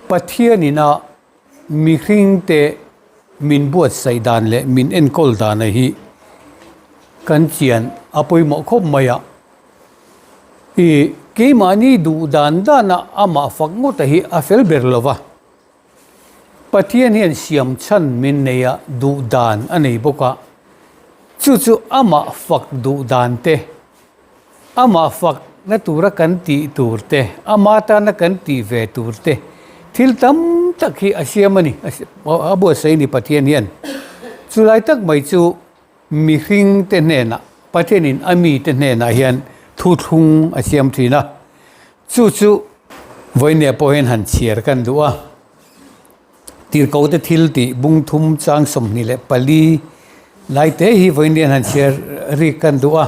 Pathianina mihringte min buatsaih dan leh min enkawl dana hi kan chian a pawimawh khawp mai a. Ih keimahni duh dan dana amah fak ngawta hi a fel ber lo va. Pathian hian siam chhan min nei a, duh dan a nei bawk a. Chu chu amah fak duh dan te, amah fak na tura kan tih tur te, ama tana kan tih ve tur te, thil tam tak hi a siam a ni, a buatsaih a ni Pathian hian. Chulai tak mai chu mihring te hnenah, Pathianin a mite hnenah hian thuthlung a siam thin a. Chu chu vawinia pawh hian han chhiar kan duh a. Tirhkohte thil tih bung thum chang 24 lai te hi vawinia han chhiar rik kan duh a.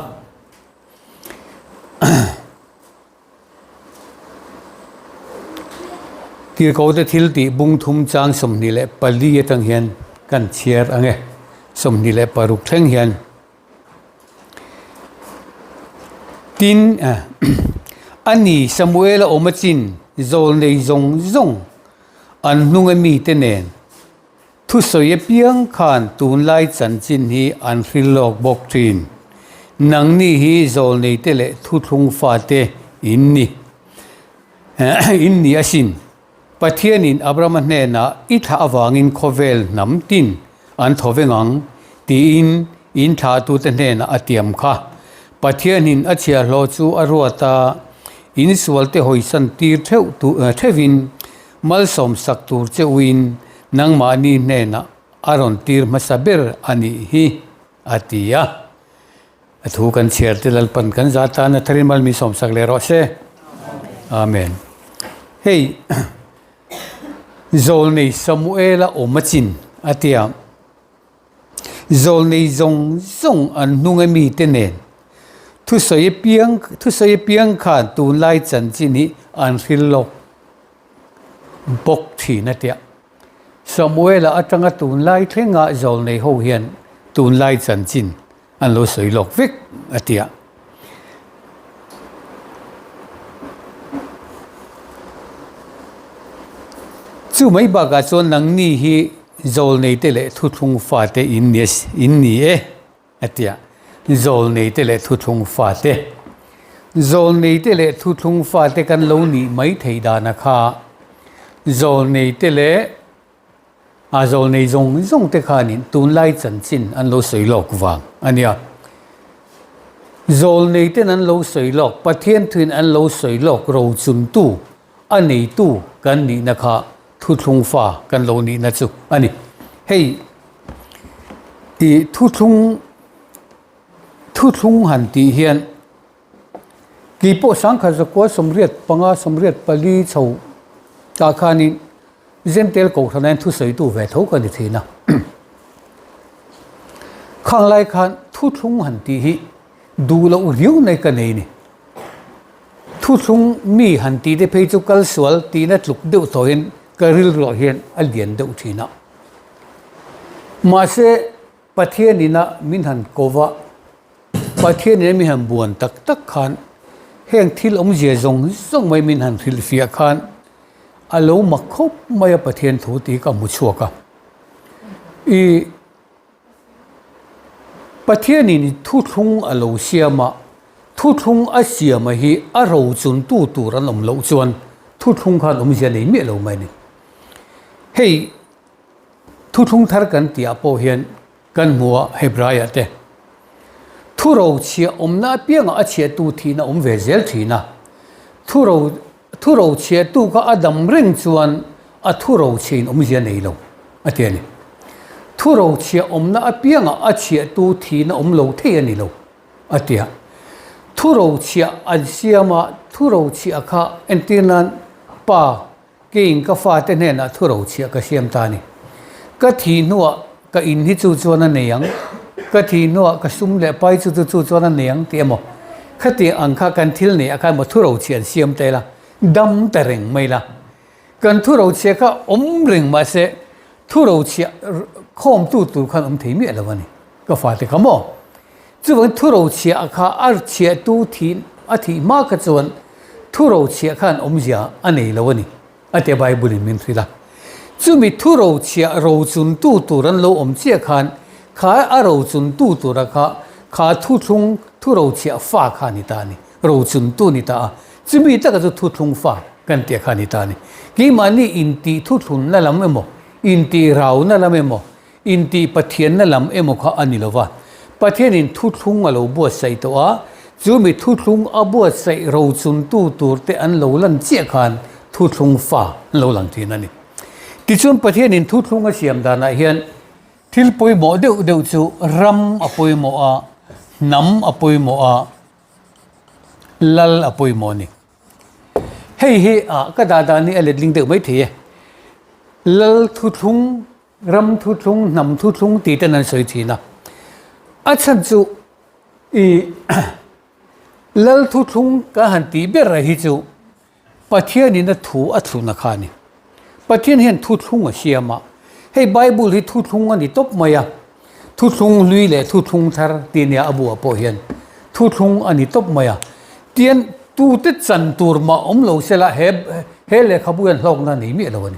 Tirhkohte thil tih bung thum chang 24 atang hian kan chhiar ang e, 26 thleng hian. Tin, a ni Samuela awm a chin zawl nei zawng zawng an hnunga mite nen thusawi apiang khan tunlai chanchin hi an hril lawk bawk thin. Nangni hi zawl neite leh thuthlung fate in ni in ni asin. Pathianin Abrahama hnenah i thlah avangin khawvel hnam tin an thaw veng ang tiin in thlahtute hnenah a tiam kha. Pathianin a chhiahhlawh chu a ruat a, in sualte hawisan tir theuh theuhin malsawm sak tur che uin nangmahni hnenah a rawn tir hmasa ber a nih hi, a ti a. A thu kan chhiar te Lalpan kan za tan a tharin mal min sawmsak leh rawh se. Amen. Hei Zawlnei Samuela awm a chin a tia. Zawlnei zawng zawng an hnung a mi te nen thusawi apiang thusawi apiang khan tunlai chanchin hi an hril lawk bawk thin a tia. Samuela atanga tunlai thlenga zawlnei ho hian tunlai chanchin an lo sawi lawk vek a ti a. Chu mai bakah chuan nangni hi zawlneite leh thuthlung fate in ni in ni e a ti a. Zawlneite leh thuthlung fate. Zawlneite leh thuthlung fate kan lo nih mai thei dana kha zawlneite leh A zawlnei zawng zawng te khanin tunlai chanchin an lo sawi lawk vang a nia. Zawlnei ten an lo sawi lawk, Pathian thuin an lo sawi lawk rochuntu, a neitu kan nihna kha thuthlung fa kan lo nihna chu a ni. Hei i thuthlung thuthlung han tih hian kei pawh sangkhat zakua 85 84 chho tah khanin Zentel Kohhran hian thusawitu ve tho ka ni thin a. Khang lai khan thuthlung han tih hi duh loh riau mai ka nei ni. Thuthlung mi han tih te phei chu kal sual tihna tluk deuh tawh hian ka rilruah hian a lian deuh thin a. Mahse Pathianina min han ko va, Pathianina min han buan tak tak khan heng thil awmzia zawng zawng mai min han hrilhfiah khan a lo mak khawp mai a Pathian thu tih ka hmu chhuak a. I Pathianin thuthlung a lo siam a, thuthlung a siam a hi a rochuntu tur an awm loh chuan thuthlung khan awmzia nei miah lo mai a ni. Hei Thuthlung thar kan tihah pawh hian kan hmu a Hebraiah te thuro chhiah awmna apiangah a chhiahtu thihna awm ve zel thin a. Thuro thuro chhiahtu kha a dam reng chuan a thuro chhiahin awmzia nei lo a ti a ni. Thuro chhiah awmna apiangah a chhiahtu thihna awm lo thei a ni lo a ti a. Thuro chhiah an siam a, thuro chhiah kha entir nan pa Keiin ka fate hnenah thu rochhiah ka siam ta a ni. Ka thih hnuah ka in hi chu chuan a nei ang, ka thih hnuah ka sum leh pai chu chu chu chuan a nei ang tih emaw, khatiang ang kha kan thil neih ah khan emaw thu rochhiah an siam ta ila, dam ta reng mai la. Kan thu rochhiah kha awm reng mahse thu rochhiah khawmtu tur khan awm thei miah lo a ni, ka fate kha maw? Chuvangin thurochhiah kha a chhiahtu thih a thih hma kha chuan thurochhiah khan awmzia a nei lo a ni. A tia Bible in min hrilh a. Chumi thu rochhiah rochuntu tur an lo awm chiah khan kha a rochuntu tura kha kha thuthlung thu rochhiah fa kha a ni ta a ni. Rochuntu ni ta a. Chumi taka chu thuthlung fa kan tih kha a ni ta a ni. Keimahni intih thuthlunna lam emaw, intih rauna lam emaw, Intih Pathianna lam emaw kha a ni lo va, Pathianin thuthlung a lo buatsaih tawh a, chu mi thuthlung a buatsaih rochuntu turte an lo lan chiah khan thuthlung fa an lo lang thin a ni. Tichuan Pathianin thuthlung a siam danah hian thil pawimawh deuh deuh chu ram a pawimawh a, hnam a pawimawh a, lal a pawimawh a ni. Hei hi ka dah dan hi a letling deuh maithei e. Lal thuthlung Ram thuthlung, hnam thuthlung tih ten an sawi thin a. A chhan chu i Lal thuthlung kan han tih ber a hi chu Pathianin a thu a thlun a kha a ni. Pathian hian thuthlung a siam a. Hei Bible hi thuthlung a ni tawp mai a. Thuthlung hlui leh thuthlung thar tih nia a buah pawh hian thuthlung a ni tawp mai a. Tian tute chan tur mah awm lo sela he he lehkhabu hian hlawkna a nei miah lo a ni.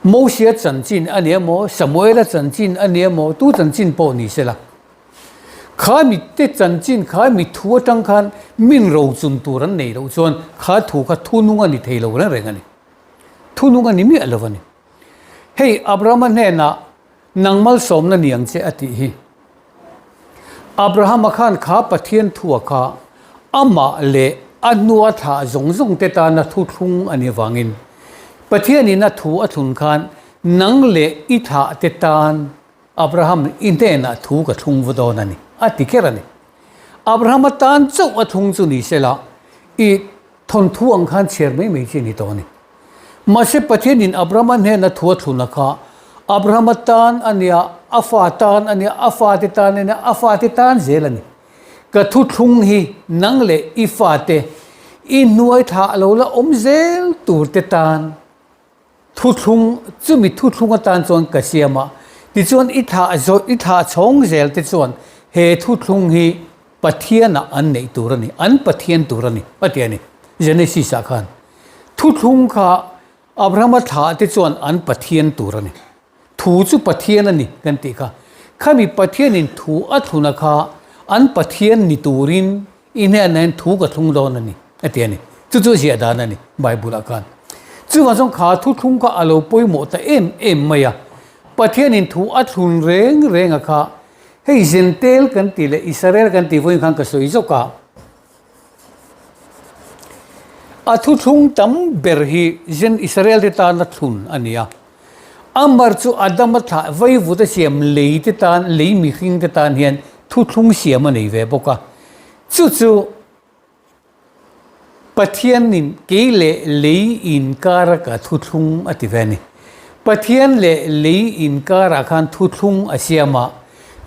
Mosia chanchin a ni emaw, Samuela chanchin a ni emaw, tu chanchin pawh ni sela, kha mite chanchin kha mi thu atang khan min rochun tur an nei loh chuan kha thu kha thunung a ni thei lo reng reng a ni. Thunung a ni miah lo a ni. Hei Abrahama hnenah Nang malsawmna ni ang che a tih hi. Abrahama khan kha Pathian thua kha amah leh a hnua thlah zawng zawng te tana thuthlung a nih avangin Pathianin a thu a thlun khan nang leh i thlah te tan Abraham i hnenah thu ka thlung va dawn a ni a ti kher a ni. Abrahama tan chauh a thlung chu ni sela i thawnthu ang khan chhiar mai mai chi a ni tawh a ni. Mahse Pathianin Abrahama hnena thu a thlun a kha, Abrahama tan a nia, a fa tan a nia, a fate tan a nia, a fate tan zel a ni. Ka thuthlung hi nang leh i fate, i hnuai thlah lo la awm zel tur te tan thuthlung, chumi thuthlung atan chuan ka siam a, tichuan i thlah zawih, i thlah chhawng zel te chuan he thuthlung hi Pathianah an neih tur a ni, an Pathian tur a ni, a ti a ni. Genesis-ah khan thuthlung kha Abrahama thlah te chuan an Pathian tur a ni. Thu chu Pathian a ni kan tih kha. Khami Pathianin thu a thluna kha an Pathian ni turin i hnenah hian thu ka thlung dawn a ni, a ti a ni. Chu chu ziah dan a ni Bible-ah khan. Chuvang chuan kha thuthlung kha a lo pawimawh ta em em mai a. Pathianin thu a thlun reng reng a kha Hei Zentel kan tih leh Israel kan tih vawiin khan ka sawi zawk a, a thuthlung tam ber hi Zen Israel te tana thlun a ni a. Amar chu Adama thlah vaivut a siam lei te tan, lei mihring te tan hian thuthlung siam a nei ve bawk a. Chu chu Pathianin kei leh lei inkara ka thuthlung a ti ve a ni. Pathian leh lei inkarah khan thuthlung a siam a,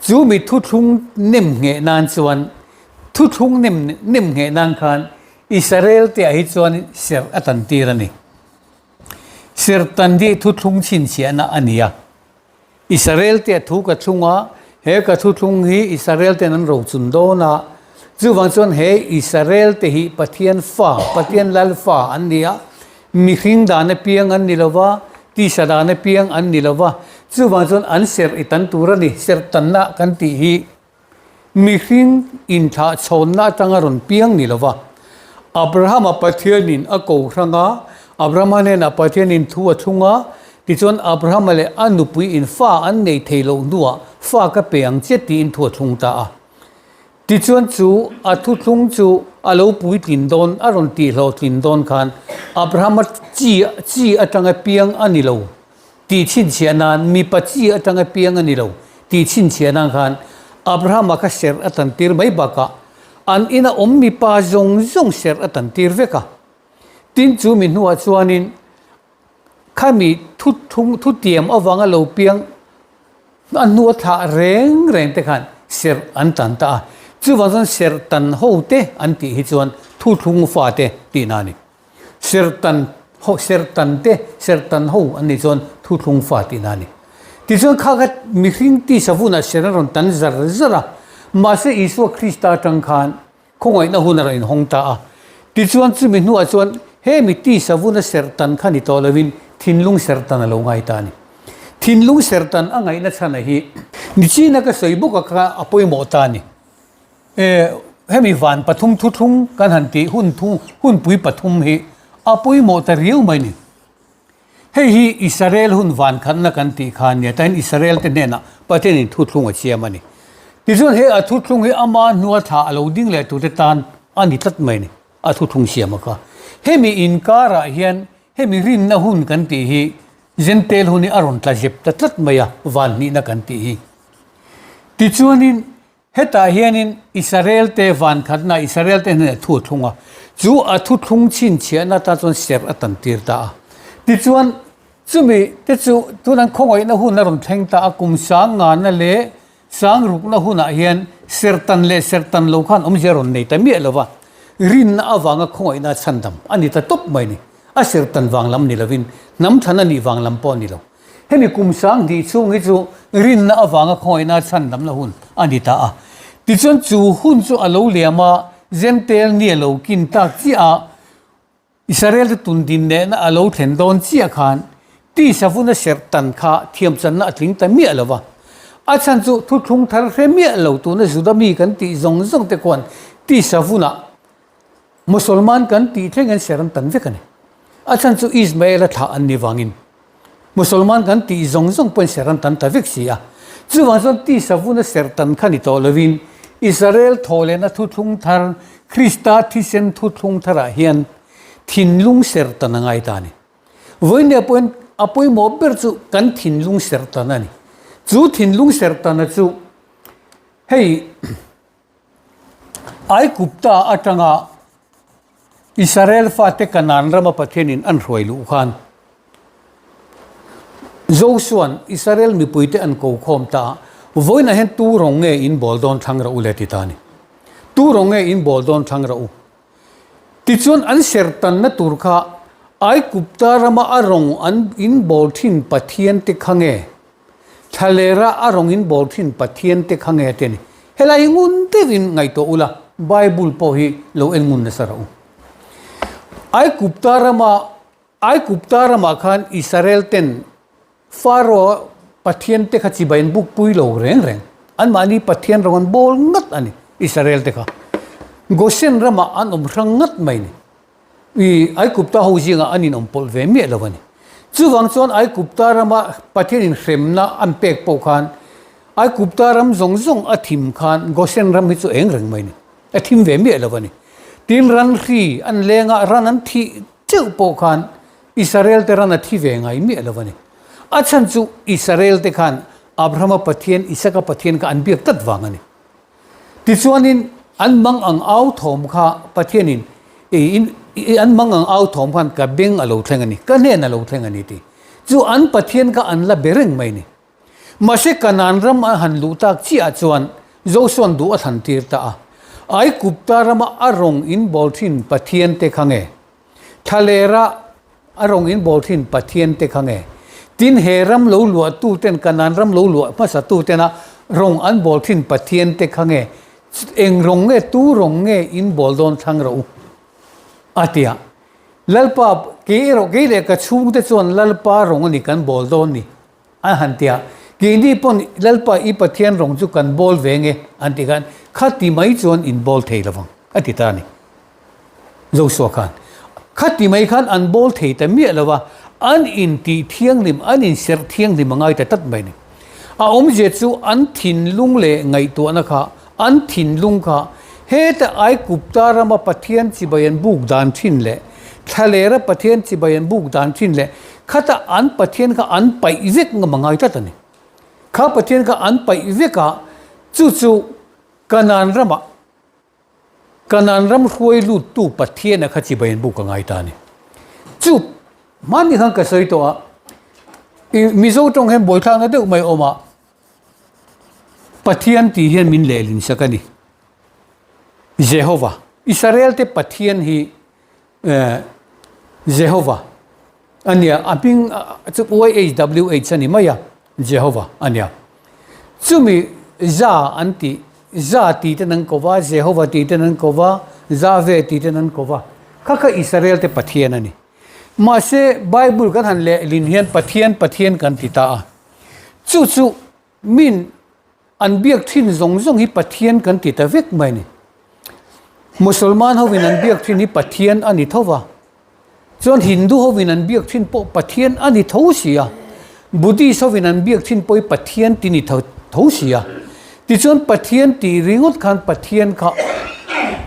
chu mi thuthlung nem ngheh nan chuan, thuthlung nem nem ngheh nan khan Israel te ah hi chuan serh a tan tir a ni. Serh tan hi thuthlung chhinchhiahna a ni a. Israel te a thu ka thlung a, he ka thuthlung hi Israel ten an rochun dawn a, chuvang chuan he Israel te hi Pathian fa, Pathian lal fa an ni a, mihring dan apiang an ni lo va, tisa dan apiang an ni lo va, chuvang chuan an serh i tan tur a ni, serh tanna kan tih hi. Mihring inthlah chhawnna atanga rawn piang ni lova, Abrahama Pathianin a ko hrang a, Abrahama hnenah Pathianin thu a thlung a, tichuan Abrahama leh a nupui in fa an nei thei loh hnuah fa ka pe ang che tiin thu a thlung ta a. Tichuan chu a thuthlung chu a lo puitlin dawn, a rawn tihhlawhtlin dawn khan Abrahama chi chi atanga piang a ni lo. Tih chhinchhiah nan, mipa chi atanga piang a ni lo tih chhinchhiah nan khan Abrahama kha serh a tan tir mai bakah an ina awm mipa zawng zawng serh a tan tir vek a. Tin chu mi hnuah chuanin khami thuthlung thutiam avanga lo piang a hnu a thlah reng reng te khan serh an tan ta a. Chuvang chuan serh tan ho te an tih hi chuan thuthlung fate tihna a ni. Serhtan ho, serhtan te, serhtan ho an nih chuan thuthlung fa tihna a ni. Tichuan kha kha mihring tisa vunah ser a rawn tan zar zar a, mahse Isua Krista atang khan khawngaihna hun a rawn inhawng ta a. Tichuan chumi hnuah chuan. He mi tisa vuna serhtan kha ni tawh lovin thinlung serhtan a lo ngai ta a ni. Thinlung serhtan a ngaihna chhana hi nichina ka sawi bawk a kha a pawimawh ta a ni. E, hemi van pathum thuthlung kan han tih hun thu hunpui pathum hi a pawimawh ta riau mai ni. Hei hi Israel hun van khatna kan tih kha a nia, tain Israel te hnenah Pathianin thuthlung a siam a ni. Tichuan he a thuthlung hi ama hnua thla a lo ding leh tute tan a ni tlat mai a ni, a thuthlung siam a kha. Hemi inkarah hian hemi rinna hun kan tih hi Jentail hun hi a rawn tla zep ta tlat mai a, van hnihna kan tih hi. Tichuanin Hetah hianin Israelte van khatna Israelte hnenah thu a thlung a, chu a thuthlung chhinchhiahna ata chuan serh a tantir ta a. Tichuan, chumi te chu tunan khawngaihna hun a rawn thleng ta a, kum sang ngana leh sang rukna hunah hian serh tan leh serh tan lo khan awmzia rawn nei ta miah lo va, rinna avanga khawngaihna a chhandam a ni ta tawp mai a ni. A serh tan vang lam ni lovin hnam thlan a nih vang lam pawh a ni lo. Hemi kum sang hnih chhung hi chu rinna avanga khawngaihna chhandamna hun a ni ta a. Tichuan chu hun chu a lo liam a, Jentail ni a lo kin tak chiah a, Israel te tun din nehna a lo thlen dawn chiah khan tisa vuna serh tan kha thiamchanna a tling ta miah lo va. A chhan chu thuthlung thar hre miah lo tuna Juda mi kan tih zawng zawng te khuan tisa vunah Musalman kan tih thleng hian ser an tan vek a ni. A chhan chu Ismael a thlah an ni vangin Musalman kan tih zawng zawng pawhin ser an tan ta vek si a. Chuvang chuan tisa vuna ser tan kha ni tawh lovin Israel thawhlehna thuthlung thar, Krista thisen thuthlung tharah hian thinlung ser tan a ngai ta a ni. Vawinia pawhin a pawimawh ber chu kan thinlung ser tan a ni. Chu thinlung ser tana chu hei Aigupta atanga Israel fate Kanaan rama Pathianin an hruai luh khan Josua'n Israel mipuite an ko khawm ta a, Vawiinah hian tu rawng nge in bawl dawn thlang rawh u le ti ta a ni. Tu rawng nge in bawl dawn thlang rawh u. Tichuan an sertanna tur kha Aigupta rama a rawng an in bawl thin Pathian te kha nge? Thlalera a rawng in bawl thin Pathian te kha nge te a ni. Helai hi ngun deuhin ngaihtuah ula, Bible pawh hi lo en ngun nasa rawh u. Aigupta rama Aigupta ramah khan Israel ten Pharaoh Pathian te kha chibai an buk pui lo reng reng. Anmahni Pathian rawng an bawl ngat a ni Israel te kha. Goshen ramah an awm hrang ngat mai a ni. I Aigupta ho zingah an inawm pawlh ve miah lo a ni. Chuvang chuan Aigupta rama Pathianin hremna an pek pawh khan Aigupta ram zawng zawng a thim khan Goshen ram hi chu eng reng mai a ni. A thim ve miah lo a ni. Tin ran hri an leng a, ran an thih teuh pawh khan Israel te ran a thi ve ngai miah lo a ni. A chhan chu Israel te khan Abrahama Pathian, Isaka Pathian kha an biak tlat vang a ni. Tichuanin an mang ang au thawm kha Pathianin i an mang ang au thawm khan ka beng a lo thleng a ni, ka hnen a lo thleng a ni tih chu an Pathian kha an la be reng mai a ni. Mahse Kanaan ram a han luh tak chiah chuan Josua'n duh a thlan tir ta a. Aigupta rama a rawng in bawl thin Pathian te kha nge? Thlalera a rawng in bawl thin Pathian te kha nge? Tin he ram lo luah tu ten Kanaan ram lo luah hmasa tu tena rawng an bawl thin Pathian te kha nge? Eng rawng nge tu rawng nge in bawl dawn thlang rawh u? A ti a. Lalpa kei erawh kei leh ka chhungte chuan Lalpa rawng a ni kan bawl dawn ni. An han ti a, Keini pawn Lalpa i Pathian rawng chu kan bawl ve nge an ti khan, Khati mai chuan in bawl thei lovang a ti ta a ni. Joshua khan khati mai khan an bawl thei ta miah lo va, an intih thianghlim, an inserh thianghlim a ngai ta tlat mai a ni. A awmzia chu an thinlung leh ngaihtuahna kha, an thinlung kha heta Aigupta rama Pathian chibai an buk dan thin leh Thlalera Pathian chibai an buk dan thin leh khata an Pathian kha an paih vek ngam a ngai tlat a ni. Kha Pathian kha an paih vek a, chu chu Kanaan ramah Kanaan ram hruai luttu Pathiana kha chibai an buk a ngai ta a ni. Chu hmanni khan ka sawi tawh a, i Mizo tawng hian buaithlakna deuh mai a awm a, Pathian tih hian min lehlin sak a ni. Jehova, Israel te Pathian hi Jehova a nia, a hming chu YHWH a ni mai a, Jehova a nia. Chumi Za an tih, Za tih ten an ko va, Jehova tih ten an ko va, Jahve tih ten an ko va. Kha kha Israel te Pathian a ni. Mahse Bible kan han lehlin hian Pathian Pathian kan ti ta a. Chu chu min an biak thin zawng zawng hi Pathian kan ti ta vek mai a ni. Musalman hovin an biak thin hi Pathian a ni tho va. Chuan Hindu hovin an biak thin pawh Pathian a ni tho si a, Buddhist hovin an biak thin pawh hi Pathian ti ni tho si a. Tichuan Pathian tih ringawt khan Pathian kha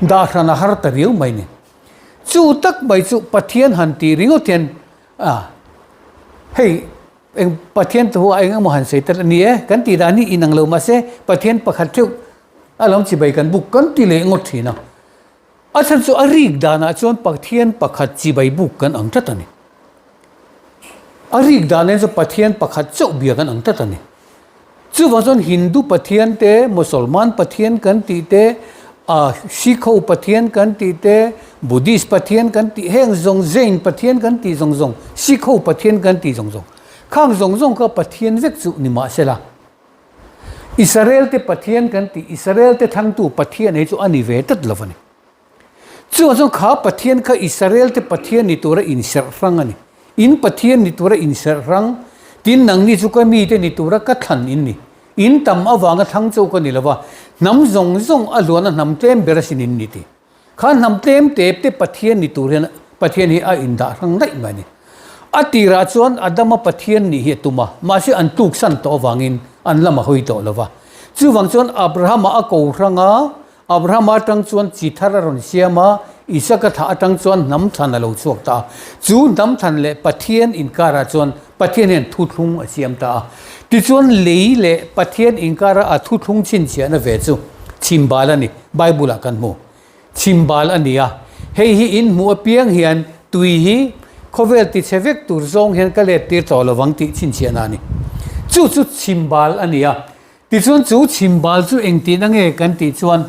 dah hran a har ta riau mai ni. Chu tak mai chu Pathian han tih ringawt hian a hei eng Pathian thu a eng emaw han sawi ta ni e kan tih dan hi inang lo mahse Pathian pakhat theuh a lo chibai kan buk kan ti leh ngawt thin a. A chhan chu a rik danah chuan Pathian pakhat chibai buk kan ang tlat a ni. A rik dan hian chu Pathian pakhat chauh bia kan ang tlat a ni. Chuvang chuan Hindu Pathian te, Mosolman Pathian kan tih te, ah Sikh ho Pathian kan tih te, Buddhist Pathian kan tih heng zawng Jain Pathian kan tih zawng zawng, Sikh ho Pathian kan tih zawng zawng khang zawng zawng kha Pathian vek chu ni mahsela Israel te Pathian kan tih, Israel te thlangtu Pathian hi chu a ni ve tlat lo a ni. Chuvang chuan kha Pathian kha Israel te Pathian ni tura inserh hrang a ni. In Pathian ni tura inserh hrang, tin nangni chu ka mite ni tura ka thlan in ni. In tam avanga thlang chauh ka ni lo va, hnam zawng zawng a hluana hnam tlem ber asin in ni ti. Kha hnam tlem tep te Pathian ni tur hian Pathian hi a indah hrang daih mai a ni. A tirah chuan Adama Pathian nih hi a tum a, mahse an tluksan tawh avangin an lam a hawi tawh lo va. Chuvang chuan Abrahama a ko hrang a, Abrahama atang chuan chi thar a rawn siam a, Isaka thlah atang chuan hnam thlan a lo chhuak ta a. Chu hnam thlan leh Pathian inkarah chuan Pathian hian thuthlung a siam ta a. Tichuan lei leh Pathian inkara a thuthlung chhinchhiahna ve chu chhimbal a ni, Bible-ah kan hmu. Chhimbal a ni a, hei hi in hmuh apiang hian tui hi khawvel tichhe vek tur zawng hian ka let tir tawh lovang tih chhinchhiahna a ni. Chu chu chhimbal a ni a, tichuan chu chhimbal chu engtihna nge kan tih chuan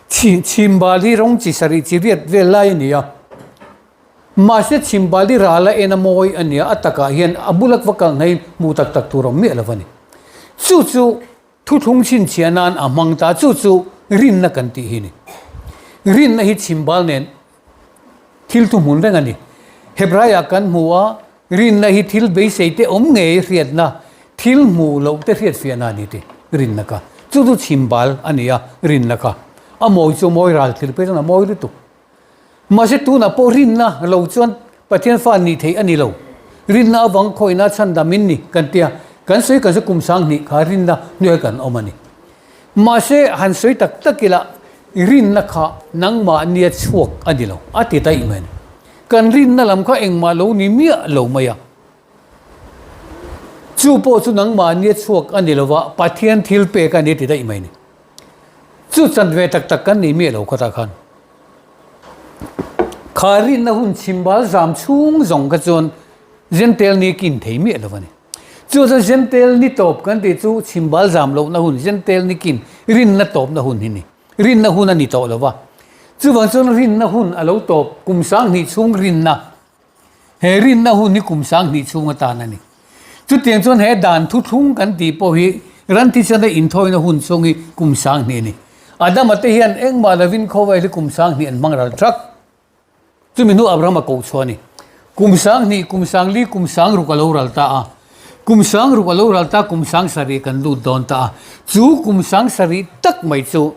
chhimbal hi rawng chi sarih chi riat vel lai a ni a, mahse chhimbal hi ral a en a mawi a ni a, a takah hian a bula va kal hnaiin hmuh tak tak tur awm miah lo a ni. Chu chu Thuthlung chhinchhiah nan a hmang ta chu chu rinna kan tih hi ni. Rinna hi chhimbal nen thil thuhmun reng a ni. Hebraiah kan hmu a, rinna hi thil beisei te awm ngei hriatna, thil hmuh loh te hriatfiahna a ni ti rinna kha. Chu chu chhimbal a ni a, rinna kha. A mawi chu mawi ral thil phei chuan a mawi lutuk. Mahse tunah pawh rinna lo chuan Pathian fa nih theih a ni lo. Rinna avang khawihna chhandam in ni kan tia, kan sawi kan sawi kum 2000 kha rinna hnuai kan awm a ni. Mahse han sawi tak tak ila rinna kha nangmah nia chhuak a ni lo a ti daih mai a ni. Kan rinna lam kha engmah lo ni miah lo mai a. Chu pawh chu nangmah nia chhuak a ni lo va, Pathian thil pek a ni a ti daih mai a ni. Chu chanve tak tak kan nei miah lo khatah khan. Kha rinna hun chhimbal zam chhung zawng kha chuan Zentel ni kin thei miah lo a ni. Chu chuan Zentel ni tawp kan tih chu chhimbal zam lohna hun, Zentel ni kin rinna tawpna hun hi ni. Rinna hun a ni tawh lo va. Chuvang chuan rinna hun a lo tawp kum 2000 chhung rinna He rinna hun hi kum 2000 chhung atan a ni. Chutiang chuan he dan thuthlung kan tih pawh hi ran thisena inthawina hun chhung hi kum 2000 a ni. Adama te hian engmah lovin khawvel hi kum 2000 an hmang ral thak. Chumi hnu Abraham a koh chhuah a ni. Kum 2000, kum 4000, kum 6000 a lo ral ta a. Kum 6000 a lo ral ta, kum 7000 kan lut dawn ta a. Chu kum 7000 tak mai chu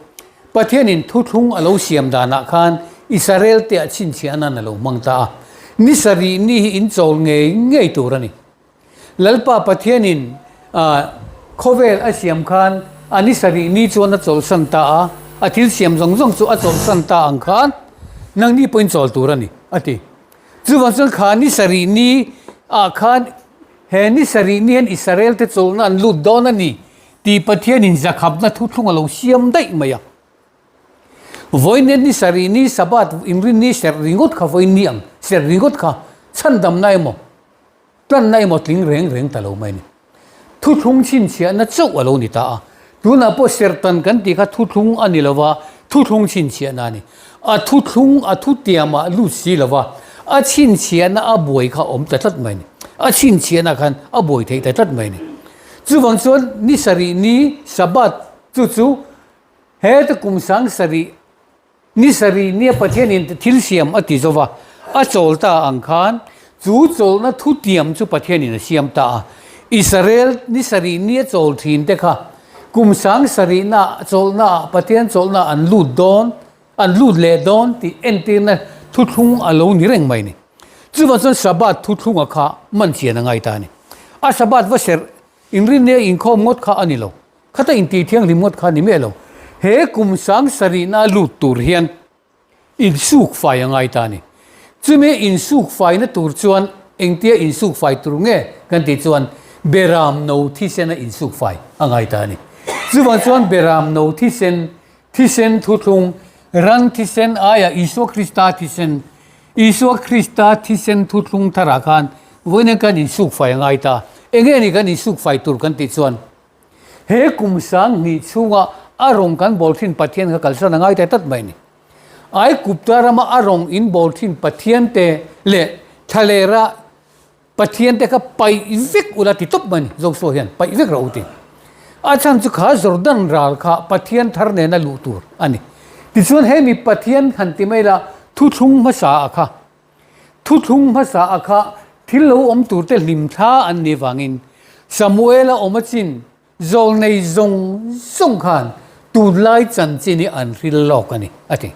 Pathianin thuthlung a lo siam danah khan Israel te ah chhinchhiah nan a lo hmang ta a. Ni sarih ni hi in chawl ngei ngei tur a ni. Lalpa Pathianin khawvel a siam khan a ni sarih ni chuan a chawlhsan ta a, a thil siam zawng zawng chu a chawlhsan ta ang khan nangni pawhin chawl tur a ni, a ti. Chuvang chuan kha ni sarih ni ah khan he ni sarih ni hian Israel te chawlhna an lut dawn a ni Tih Pathianin zakhapna thuthlung a lo siam daih mai a. Vawiin ni sarih ni Sabbath inrin ni serh ringawt kha vawiin ni ang serh ringawt kha chhandamna emaw tlanna emaw tling reng reng ta lo mai a ni. Thuthlung chhinchhiahna chauh a lo ni ta a. Tunah pawh serhtan kan tih kha thuthlung a ni lova thuthlung chhinchhiahna a ni. A thuthlung a thutiamah lut si lova a chhinchhiahna a buai kha a awm ta tlat mai a ni. A chhinchhiahna khan a buai theih ta tlat mai a ni. Chuvang chuan ni sarih ni Sabbath chu chu heta kum 7000. Ni sarih nia Pathianin thil siam a ti zo va, a chawl ta ang khan chu chawlhna thutiam chu Pathianin a siam ta a. Israel ni sarih nia chawl thin te kha kum sang sarihna chawlhnaah Pathian chawlhna an lut dawn, an lut leh dawn tih entirna thuthlung a lo ni reng mai ni. Chuvang chuan Sabbath thuthlunga kha man chian a ngai ta a ni. A Sabbath va serh inrinnia inkhawm ngawt kha a ni lo. Khata intih thianghlim ngawt kha ni miah lo. He kum sang sarihna lut tur hian insuk fai a ngai ta a ni. Chumi insuk faina tur chuan engtia insuk fai tur nge kan tih chuan Beram no thisena insuk fai a ngai ta a ni. Chuvang chuan Beram no thisen, thisen thuthlung, ran thisen aia Isua Krista thisen, Isua Krista thisen thuthlung tharah khan vawiin kan insuk fai a ngai ta. Enge ni kan insuk fai tur kan tih chuan He kum sang hnih chhunga a rawng kan bawl thin Pathian kha kalsan a ngai ta tlat mai a ni. Aikupta rama a rawng in bawl thin Pathian te leh thlalera Pathian te kha paih vek ula ti tawp mai a ni. Joshua hian paih vek rawh u ti. A chhan chu kha Jordan ral kha Pathian thar nena luh tur a ni. Tichuan hemi Pathian han ti mai la thuthlung hmasa a kha Thuthlung hmasa a kha thil lo awm turte hlim thla an nih vangin Samuela awm a chin zawlnei zawng zawng khan tunlai chanchin hi an hril lawk a ni, a ti.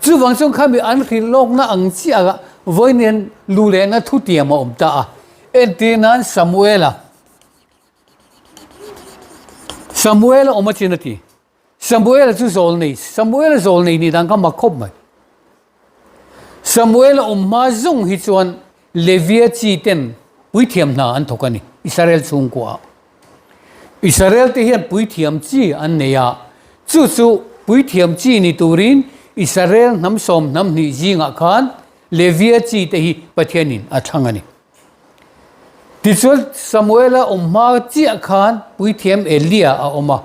Chuvang chuan khami an hril lawkna ang chiah vawiin lu lehna thutiam a awm ta a, entir nan Samuela Samuela awm a chin a ti. Samuela chu zawlnei, Samuela zawlnei nih dan kha mak khawp mai. Samuela awm hma zawng hi chuan Levia chi ten puithiam hna an thawk a ni, Israel chhungkuaah. Israel te hian puithiam chi an nei a, chu chu puithiam chi ni turin Israel hnam sawm hnam hnih zingah khan Levia chi te hi Pathianin a thlang a ni. Tichuan Samuela awm hma chiah khan puithiam Elia a awm a,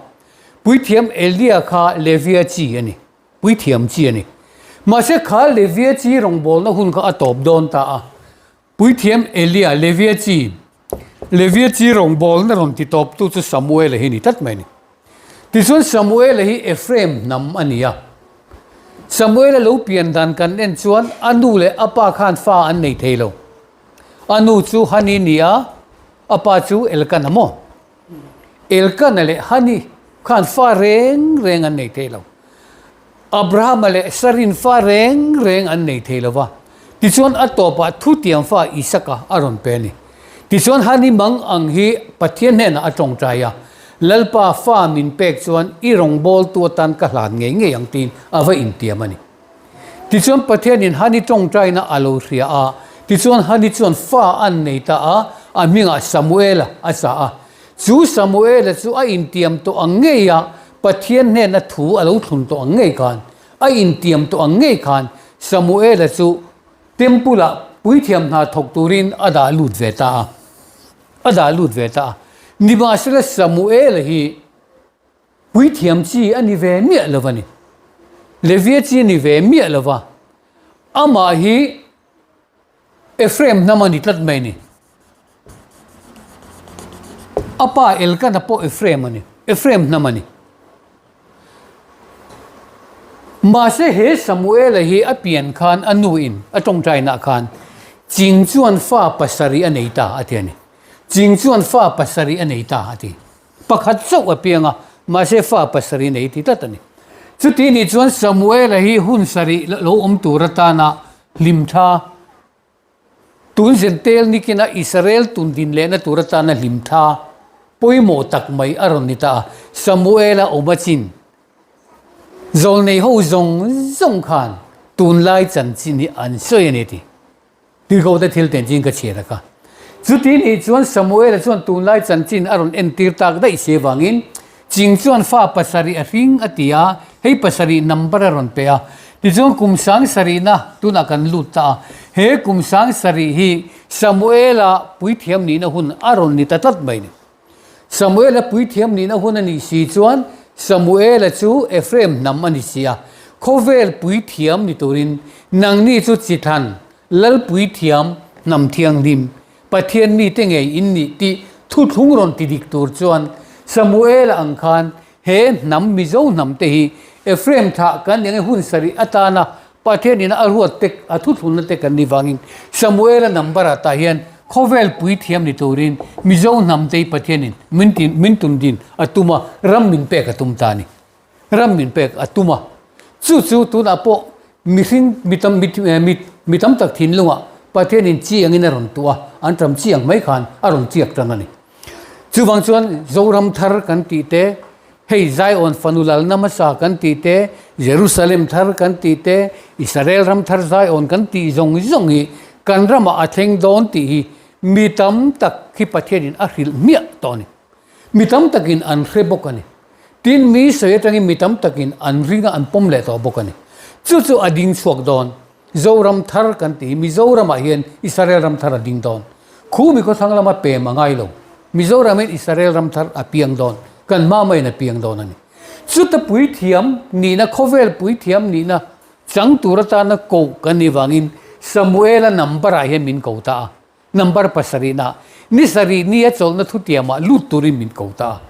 Puithiam Elia kha Levia chi a ni, puithiam chi a ni. Mahse kha Levia chi rawngbawlna hun kha a tawp dawn ta a. Puithiam Elia, Levia chi, Levia chi rawngbawlna rawn ti tawptu chu Samuela hi ni tlat mai a ni. Tichuan Samuela hi Ephraim hnam a ni a. Samuela lo pian dan kan en chuan a nu leh a pa khan fa an nei thei lo. A nu chu Hani ni a, a pa chu Elkana maw? Elkana leh Hani khan fa reng reng an nei thei lo. Abrahama leh Sarin fa reng reng an nei thei lo va. Tichuan a tawpah thutiang fa Isaka a rawn pe a ni. Tichuan Hani mang ang hi Pathian hnenah a tawngtai a, Lalpa fa min pek chuan i rawngbawltu atan ka hlan ngei ngei ang tiin a va intiam a ni. Tichuan Pathianin Hani tawngtaina a lo hria a, tichuan Hani chuan fa an nei ta a, a hmingah Samuela a sa a. Chu Samuela chu a intiam tawh ang ngei a, Pathian hnena thu a lo thlun tawh ang ngei khan, a intiam tawh ang ngei khan Samuela chu Temple-ah puithiam hna thawk turin a dah lut ve ta a, a dah lut ve ta a. Nimahsela Samuela hi Puithiam chi a ni ve miah lo a ni. Levia chi a ni ve miah lo va. Amah hi Ephraim hnam a ni tlat mai a ni. A pa Elkana pawh Ephraim a ni, Ephraim hnam a ni. Mahse he Samuela hi a pian khan a nu in a tawngtainaah khan Ching chuan fa pasarih a nei ta a ti a ni. Ching chuan fa pasarih a nei ta a ti. Pakhat chauh a piang a, mahse fa pasarih nei ti tlat a ni. Chuti nih chuan Samuela hi hun sarih lo awm tur atana hlim tha, tun zentel nikina Israel tun din lehna tur atana hlim tha pawimawh tak mai a rawn ni ta a. Samuela awm a chin zawlnei ho zawng zawng khan tunlai chanchin hi an sawi a ni ti. Tuikawte thil ten chin ka chhiar a ka. Chuti nih chuan Samuela chuan tunlai chanchin a rawn entir tak daih si avangin Ching chuan fa pasarih a hring a ti a, hei pasarih number a rawn pe a. Tichuan kum sang sarihna tunah kan lut ta a, he kum sang sarih hi Samuela puithiam nihna hun a rawn ni ta tlat mai ni. Samuela puithiam nihna hun a nih si chuan Samuela chu Ephraim hnam a ni si a, khawvel puithiam ni turin nangni chu chithlan, Lal puithiam, hnam thianghlim, Pathian mite ngei in nih tih thuthlung rawn ti dik tur chuan Samuela ang khan he hnam Mizo hnam te hi Ephraim thlah kan nih angin hun sarih atana Pathianin a ruat te, a thuthlunna te kan nih vangin Samuela number ah tah hian khawvel puithiam ni turin Mizo hnam te hi Pathianin min tin min tun din a tum a, ram min pek a tum ta a ni. Ram min pek a tum a. Chu chu tunah pawh mihring mi tam mi mi mi tam tak thinlungah Pathianin chi angin a rawn tuah a, an ṭam chi ang mai khan a rawn chiak ṭan a ni. Chuvang chuan Zoram thar kan tih te, hei Zion fanu lalna hmasa kan tih te, Jerusalem thar kan tih te, Israel ram thar Zion kan tih zawng zawng hi kan ramah a thleng dawn tih hi mi tam tak hi Pathianin a hrilh hmiah tawh a ni. Mi tam takin an hre bawk a ni. Tin, mi sawi atangin mi tam takin an ring a, an pawm leh tawh bawk a ni. Chu chu a ding chhuak dawn. Zoram thar kan ti hi Mizoramah hian Israel ram thar a ding dawn. Khu mi khawthlang lama pem a ngai lo. Mizoramin Israel ram thar a piang dawn. Kan hma maiin a piang dawn a ni. Chuta puithiam nihna, khawvel puithiam nihna chang tur atana koh kan nih vangin Samuela number ah hian min ko ta a. Number pasarihna, ni sarih nia chawlhna thutiamah lut turin min ko ta a.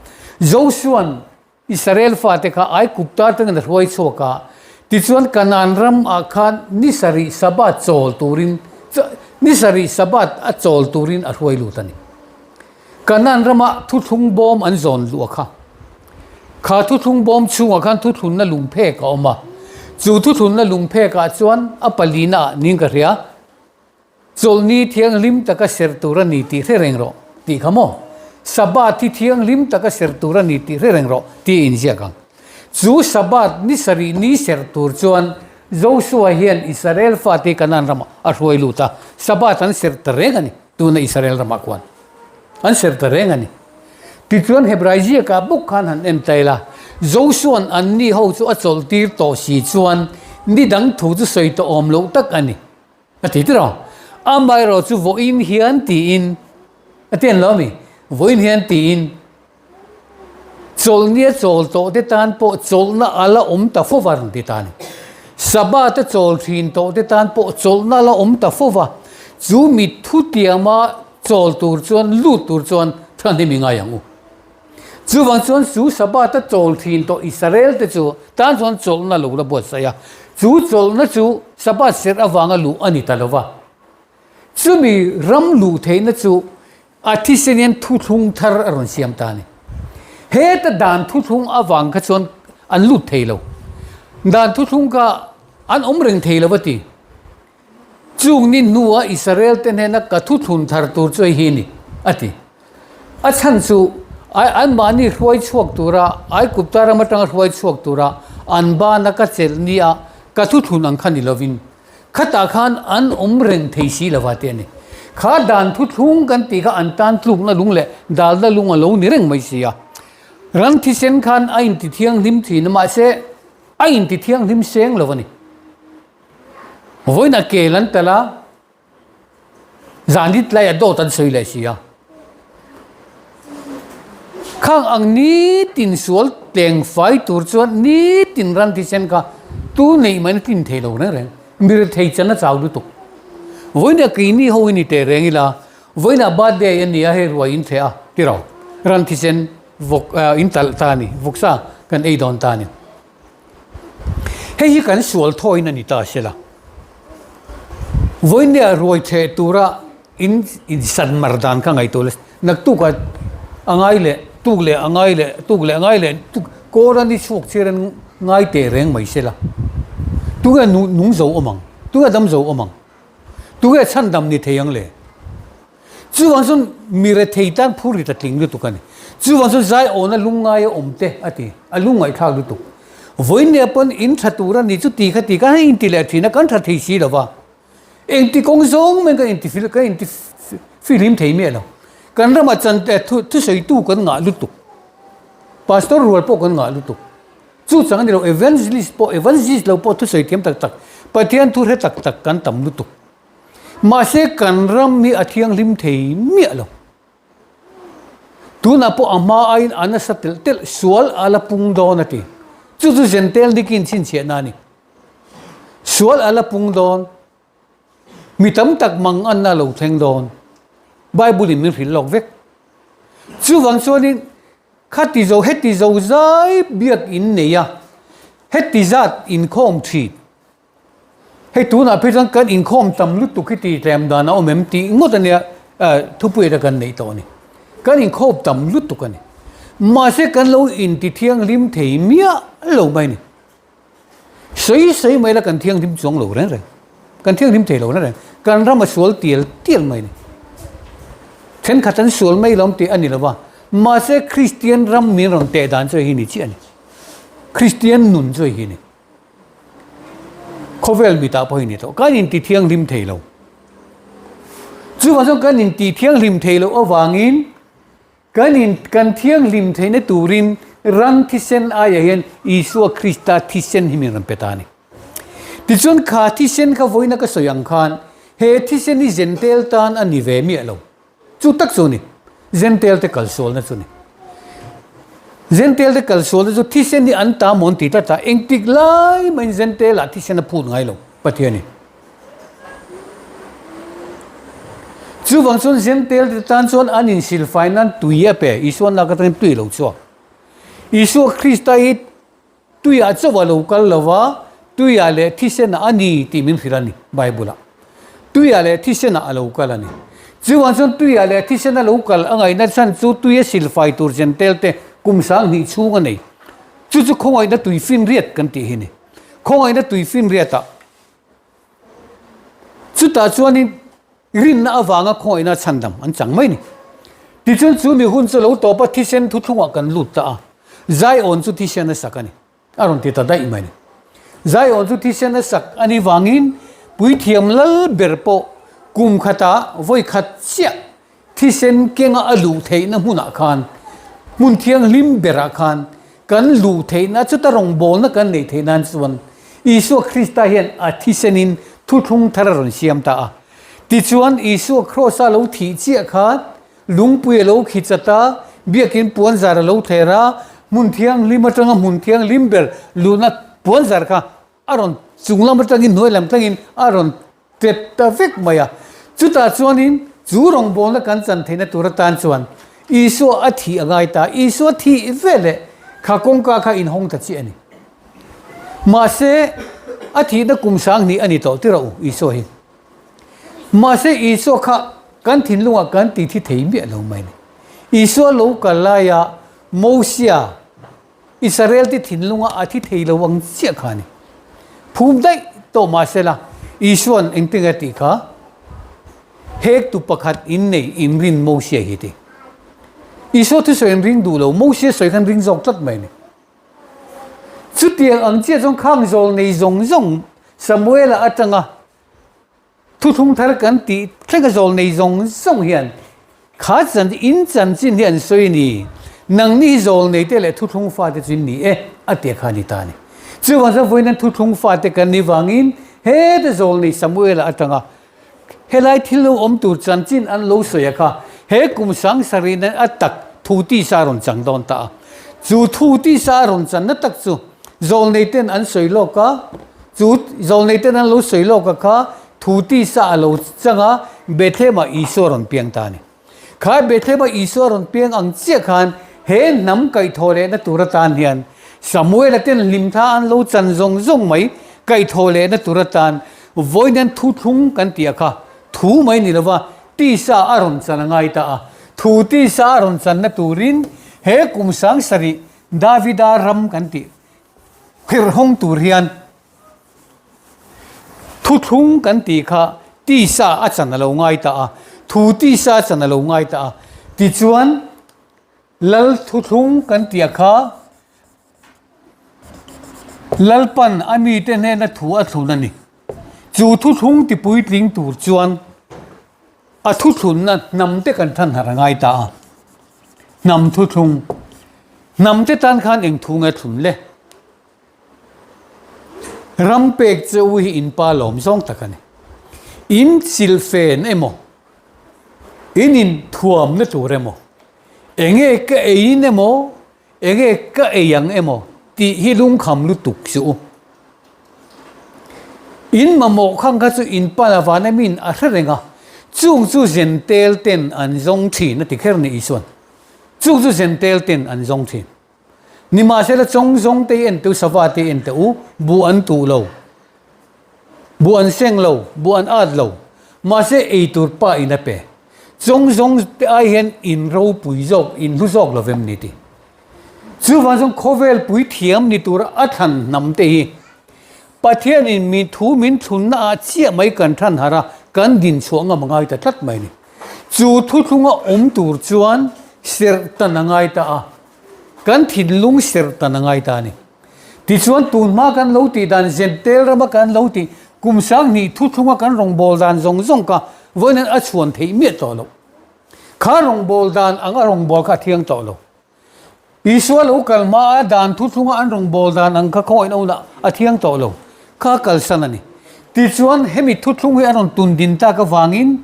Josua'n Israel fate kha Aigupta atangin a hruai chhuak a, tichuan Kanaan ram ah khan ni sarih Sabbath chawl turin ni sarih Sabbath a chawl turin a hruai lut a ni. Kanaan rama thuthlung bawm an zawn luh a kha. Kha thuthlung bawm chhungah khan thuthlunna lungphek a awm a, chu thuthlunna lungphek ah chuan a palina ah ning ka hria. Chawlhni thianghlim taka ser tur a ni tih hre reng rawh tih kha maw? Sabbath hi thianghlim taka ser tur a ni tih hre reng rawh tih a inziak ang. Chu Sabbath ni sarih ni ser tur chuan Joshua hian Israel fate hi Kanaan ramah a hruai lut a, Sabbath an ser ta reng a ni, tuna Israel ramah khuan an ser ta reng a ni. Tichuan Hebrai ziakah bawk khan han en ta ila, Joshua'n anni ho chu a chawlhtir tawh si chuan ni dang thu chu sawi tawh awm loh tak a ni. A ti tir a, amaherawh chu vawiin hian tiin a ti an lo ami, vawiin hian tiin chawlhnia chawl tawh te tan pawh chawlhna a la awm ta fo va a rawn ti ta a ni. Sabbath a chawl thin tawh te tan pawh chawlhna a la awm ta fo va, chu mi thutiama chawl tur chuan lut tur chuan thahnem i ngai ang u. Chuvang chuan chu Sabbath-a chawl thin tawh Israel-te chu tan chuan chawlhna lo la buatsaih a. Chu chawlhna chu Sabbath serh avanga luh a ni ta lo va. Chumi ram luh theihna chu a thisen hian thuthlung thar a rawn siam ta a ni. Heta dan thuthlung avang kha chuan an lut thei lo. Dan thuthlung kha an awm reng thei lo va ti. Chung ni hnua Israel-te hnena ka thuthlun thar tur chu hei hi a ni, a ti. A chhan chu anmahni hruai chhuak tura Aigupta ram atanga hruai chhuak tura an bana ka chelh nia ka thuthlun ang kha ni lovin, khatah khan an awm reng thei si lova tih a ni. Kha dan thuthlung kan tih kha an tan tlukna lung leh dalna lung a lo ni reng mai si a. Ram thisen khan a intithianghlim thin a, mahse a intithianghlim seng lo a ni. Vawiinah kel an tel a, zan rit laiah dawt an sawi leh si a. Khang ang nitin sual tleng fai tur chuan nitin ran thisen kha tu neih mai na tlin thei lo reng reng. Mi rethei chan a chau lutuk. Vawiinah keini ho hi ni teh reng ila, vawiinah birthday a ni a hei ruai in thleh a ti ro. Ran thisen vawk in talh ta a ni, vawksa kan ei dawn ta a ni. Hei hi kan sual thawiin a ni ta se la. Vawinia ruai theh tura in insan mar dan kha ngaihtuah la, naktukah a ngai leh, tuk leh a ngai leh, tuk leh a ngai leh, tuk kawr a ni chhuak chhiar an ngai teh reng mai se la. Tunge nung zo awm ang? Tunge dam zo awm ang? Tunge chhandam ni thei ang le? Chuvang chuan mi rethei tan phur rit a tling lutuk a ni. Chuvang chuan zai awna lungngai a awm te a ti, a lungngaihthlak lutuk. Vawinia pawn in tha tur a ni chu ti kha ti khan a inti leh thin a, kan tha thei si lo va. Engti kawng zawng mai kan inti fil kan inti fihlim thei miah lo. Kan ramah chan thusawitu kan ngah lutuk. Pastor rual pawh kan ngah lutuk. Chu chang a ni lo, evangelist pawh evangelist lo pawh thusawi thiam tak tak, Pathian thu hre tak tak kan tam lutuk. Mahse kan ram hi a thianghlim thei miah lo. Tunah pawh a hma aiin a nasa telh telh sual a la pung dawn a ti. Chu chu Zentel Nikin chhinchhiahna a ni. Sual a la pung dawn. Mi tam tak mang anna a lo thleng dawn. Bible in min hrilh lawk vek. Chuvang chuanin Khati zo heti zo zai biak in nei a. Heti zat inkhawm thin. Hei tunah phei chuan kan inkhawm tam lutuk hi tih tlem dan a awm em tih ngawt a nia thupui ata kan neih tawh a ni. Kan inkhawm tam lutuk a ni. Mahse kan lo inti thianghlim thei miah lo mai a ni. Sawi sawi mai la kan thianghlim chuang lo reng reng. Kan thianghlim thei lo reng reng. Kan ram a sual tial tial mai a ni. Thenkhat an sual mai lo tih a ni lo va. Mahse Kristian ram min rawn teh dan chu hei hi ni chiah a ni. Kristian nun chu hei hi a ni. Khawvel mitah pawh hi ni tawh. Kan inti thianghlim thei lo. Chuvang chuan kan inti thianghlim thei loh avangin kan in kan thianghlim theihna turin ran thisen aiah hian Isua Krista thisen hi min rawn pe ta a ni. Tichuan kha thisen kha vawiina ka sawi ang khan he thisen hi zentel tan a ni ve miah lo. Chu tak chu a ni. Zentel te kalsualna chu a ni. Zentel te kalsualna chu thisen hi an ta maw an ti tlat a, engtik lai mahin Zentel ah thisen a phut ngai lo Pathian in. Chuvang chuan Zentel te tan chuan an insilfai nan tui a pe, Isuan lak atangin tui a lo chhuak. Isua Krista hi Tuiah chauh a lo kal lo va, tuiah leh thisenah a ni tih min hrilh a ni, Bible-ah. Tuiah leh thisenah a lo kal a ni. Chuvang chuan tuiah leh thisena lo kal a ngaihna chhan chu tui a silfai tur Jentail te kum 2000 chhung a nei. Chu chu khawngaihna tui finriat kan tih hi a ni. Khawngaihna tui finriatah chutah chuanin rinna avanga khawngaihna chhandam an chang mai a ni. Tichuan chu mi hun chu lo tawp a, thisen thuthlungah kan lut ta a. Zion chu thisen a sak a ni. A rawn ti ta daih mai a ni. Zion chu thisen a sak a nih vangin puithiam lal ber pawh kum khatah vawi khat chiah Thisen kenga a luh theihna hmunah khan, hmun thianghlim berah khan kan luh theihna, chuta rawngbawlna kan neih theih nan chuan Isua Krista hian a thisenin thuthlung thar a rawn siam ta a. Tichuan, Isua Kraws-a lo thih chiah khan lungpui a lo khi chat a, biakin puanzar a lo thler a, hmun thianghlim atanga hmun thianghlim ber luhna puanzar kha a rawn chung lam atangin hnuai lam thlengin a rawn Tep ta vek mai a. Chutah chuanin chu rawngbawlna kan chan theihna tur atan chuan Isua a thih a ngai ta. Isua thih veleh kha kawngka kha inhawng ta chiah a ni. Mahse, a thihna kum 2000 a ni tawh ti rawh u Isua hi. Mahse, Isua kha kan thinlungah kan ti thi thei miah lo mai a ni. Isua lo kal laia Mosia Israel te thinlunga a thi thei lo ang chiah kha a ni. Phum daih tawh mah sela, Isua'n engtin nge tih kha hektu pakhat in nei inrin Mosia hi ti. Isua thusawi an ring duh lo, Mosia sawi khan ring zawk tlat mai a ni. Chutiang ang chiah chuan khang zawl nei zawng zawng Samuela atanga Thuthlung thar kan tih thleng a zawl nei zawng zawng hian kha chan in chanchin hi an sawi a ni. Nangni hi zawl nei te leh thuthlung fate chu in ni e a tia kha a ni ta a ni. Chuvang chuan vawiin an thuthlung fate kan nih vangin heta zawl nei Samuela atanga helai thil lo awm tur chanchin an lo sawi a kha he kum 7000 nan a tak thu tisa a rawn chang dawn ta a. Chu thu tisa a rawn channa tak chu Zawlnei ten an sawi lawk a, chu zawlnei ten an lo sawi lawk a kha thu tisa a lo chang a, Bethlehem-ah Isua rawn piang ta a ni. Kha Bethlehem-ah Isua rawn piang ang chiah khan he hnam kaihthawh lehna tur atan hian Samuela ten hlimthla an lo chan zawng zawng mai kaihthawh lehna tur atan vawiin thuthlung kan tih a kha thu mai ni lova tisa a rawn chan a ngai ta a. Thu tisa a rawn channa turin he kum 7000 Davida ram kan tih phirhawng tur hian thuthlung kan tih kha tisa a chan a lo ngai ta a, thu tisa a chan a lo ngai ta a. Tichuan Lal thuthlung kan tih a kha Lalpan a mite hnena thu a thlun a ni. Chu thuthlung tipuitling tur chuan A thuthlunna hnam te kan than harh a ngai ta a, hnam thuthlung, hnam te tan khan eng thu nge thlun le? Ram pek che u hi in pa lawm zawng tak a ni. In silfen emaw, in in thuamna tur emaw, enge ka eiin emaw, Enge ka ei ang emaw tih hi lungkham lutuk chu u. In mamawh khang kha chu in pan avan emaw in a hre reng a, chung chu zentel ten an zawng thin a ti kher ni Isuan. Chung chu zentel ten an zawng thin. Nimahsela chawngzawng te hi en teh u, sava te hi en teh u, buh an tuh lo, buh an seng lo, buh an at lo, mahse ei tur pa in a pe. Chawngzawng te ai hian in ropui zawk, in hlu zawk lo vem ni ti. Chuvang chuan khawvel pui thiam ni tura a thlan hnam te hi Pathianin mi thu min thlunna ah chiah mai kan than harh a, kan din chhuah ngam a ngai ta tlat mai ni. Chu thuthlunga awm tur chuan serh tan a ngai ta a, kan thinlung serh tan a ngai ta a ni. Tichuan tunhma kan lo tih dan Zentel rama kan lo tih kum sanghnih thuthlunga kan rawngbâwl dan zawng zawng kha vawiin a chhuan theih miah tawh loh. Kha rawngbâwl dan anga rawngbâwl kha a thiang tawh lo. Isua lo kal hma a dan thuthlunga an rawngbâwl dan ang kha khawngaihna hunah a thiang tawh lo. Kha kalsan a ni. Tichuan hemi thuthlung hi a rawn tun din tak avangin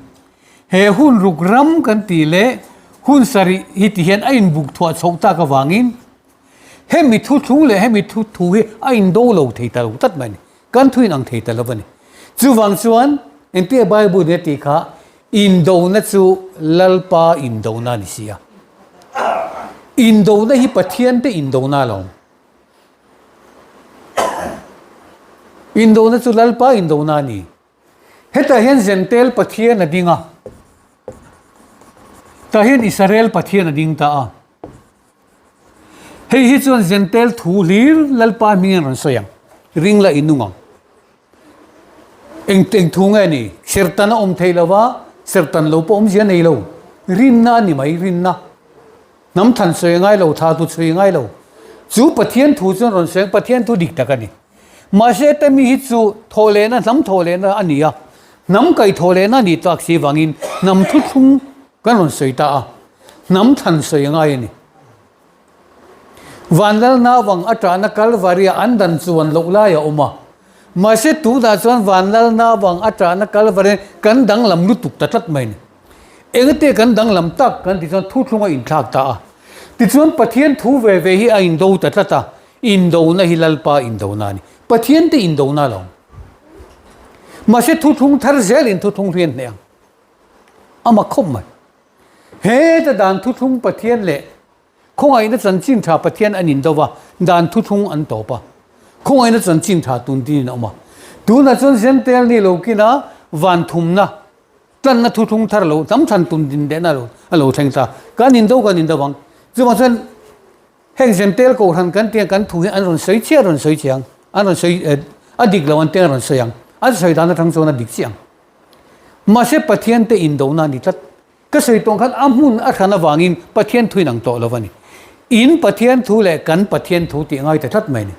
he hun ruk ram kan tih leh hun sarih hi ti hian a inbuk thuah chhoh tak avangin hemi thuthlung leh hemi thu thu hi a indo lo thei ta lo tlat mai a ni. Kan thu inang thei ta lo a ni. Chuvang chuan engtia Bible in a tih kha Indona chu Lalpa indona a ni si a. Indona hi Pathian te indona a lo awm. Indona chu Lalpa indona a ni. Hetah hian Zentel Pathian a ding a. Tah hian Israel Pathian a ding ta a. Hei hi chuan Zentel thu hlir Lalpa hming an rawn sawi ang. Ring la inung ang. Eng eng thu nge ni? Sertan a awm thei lo va, sertan lo pawh awmzia nei lo. Rinna a ni mai, rinna. Hnam than sawi a ngai lo, tha tu chhui a ngai lo. Chu Pathian thu chuan rawn sawi ang, Pathian thu dik tak a ni. Mahse te mi hi chu thawhlehna, hnam thawhlehna a ni a. Hnam kaih thawhlehna a nih tak si vangin hnam thuthlung kan rawn sawi ta a. Hnam than sawi a ngai a ni. Vanlalna vang a ṭahna Kalvaria an dan chuan loh lai a awm a. Mahse tunah chuan Vanlalna vang a ṭahna Kalvaria kan danglam lutuk ta tlat mai a ni. Engate kan danglam tak kan tih chuan thuthlung a inthlak ta a. Tichuan Pathian thu ve ve hi a indo ta tlat a, indona hi Lalpa indona a ni. Pathian te indona a lo awm. Mahse thuthlung thar zelin thuthlung hrian hneh ang. A mak khawp mai. Heta dan thuthlung Pathian leh khawngaihna chanchin tha Pathian an indo va, dan thuthlung an tawp a. Khawngaihna chanchin tha tun dinin a awm a. Tunah chuan Zentel ni lo kina van thumna, tlanna thuthlung thar lo, hnam chhan tun din lehna lo a lo thleng ta. Kan indo kan indo vang. Chuvang chuan heng Zentel kohhran kan tia kan thu hi an rawn sawi chiah rawn sawi chiang, an rawn sawi a dik lo an tia an rawn sawi ang. An sawi dan atang chuan a dik chiah ang. Mahse Pathian te indona a ni tlat. Ka sawi tawng khan a hmun a hran avangin Pathian thu inang tawh lo a ni. In Pathian thu leh kan Pathian thu tih a ngai ta tlat mai a ni.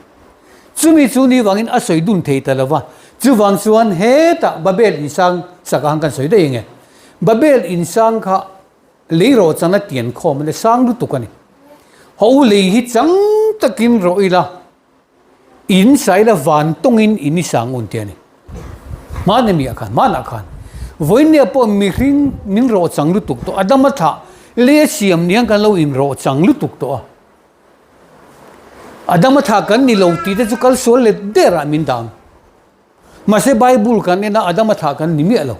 Chumi chu ni vangin a sawi dun thei ta lo va. Chuvang chuan hetah Babel insang sak ang kan sawi daih enge. Babel insang kha lei rawh chang a tian khawm a ni, sang lutuk a ni. Haw u lei hi chang takin rawh ila. In saila van tawngin in i sang un te a ni. Hmana mi ah khan, hmanah khan vawinia pawh mihring min rawh chang lutuk tawh, a dam a thlah lei a siam niang kan lo in rawh chang lutuk tawh a. A dam a thlah kan ni lo tih te chu kal sual let der ah min dang. Mahse Bible kan en a Adama thlah kan ni miah lo.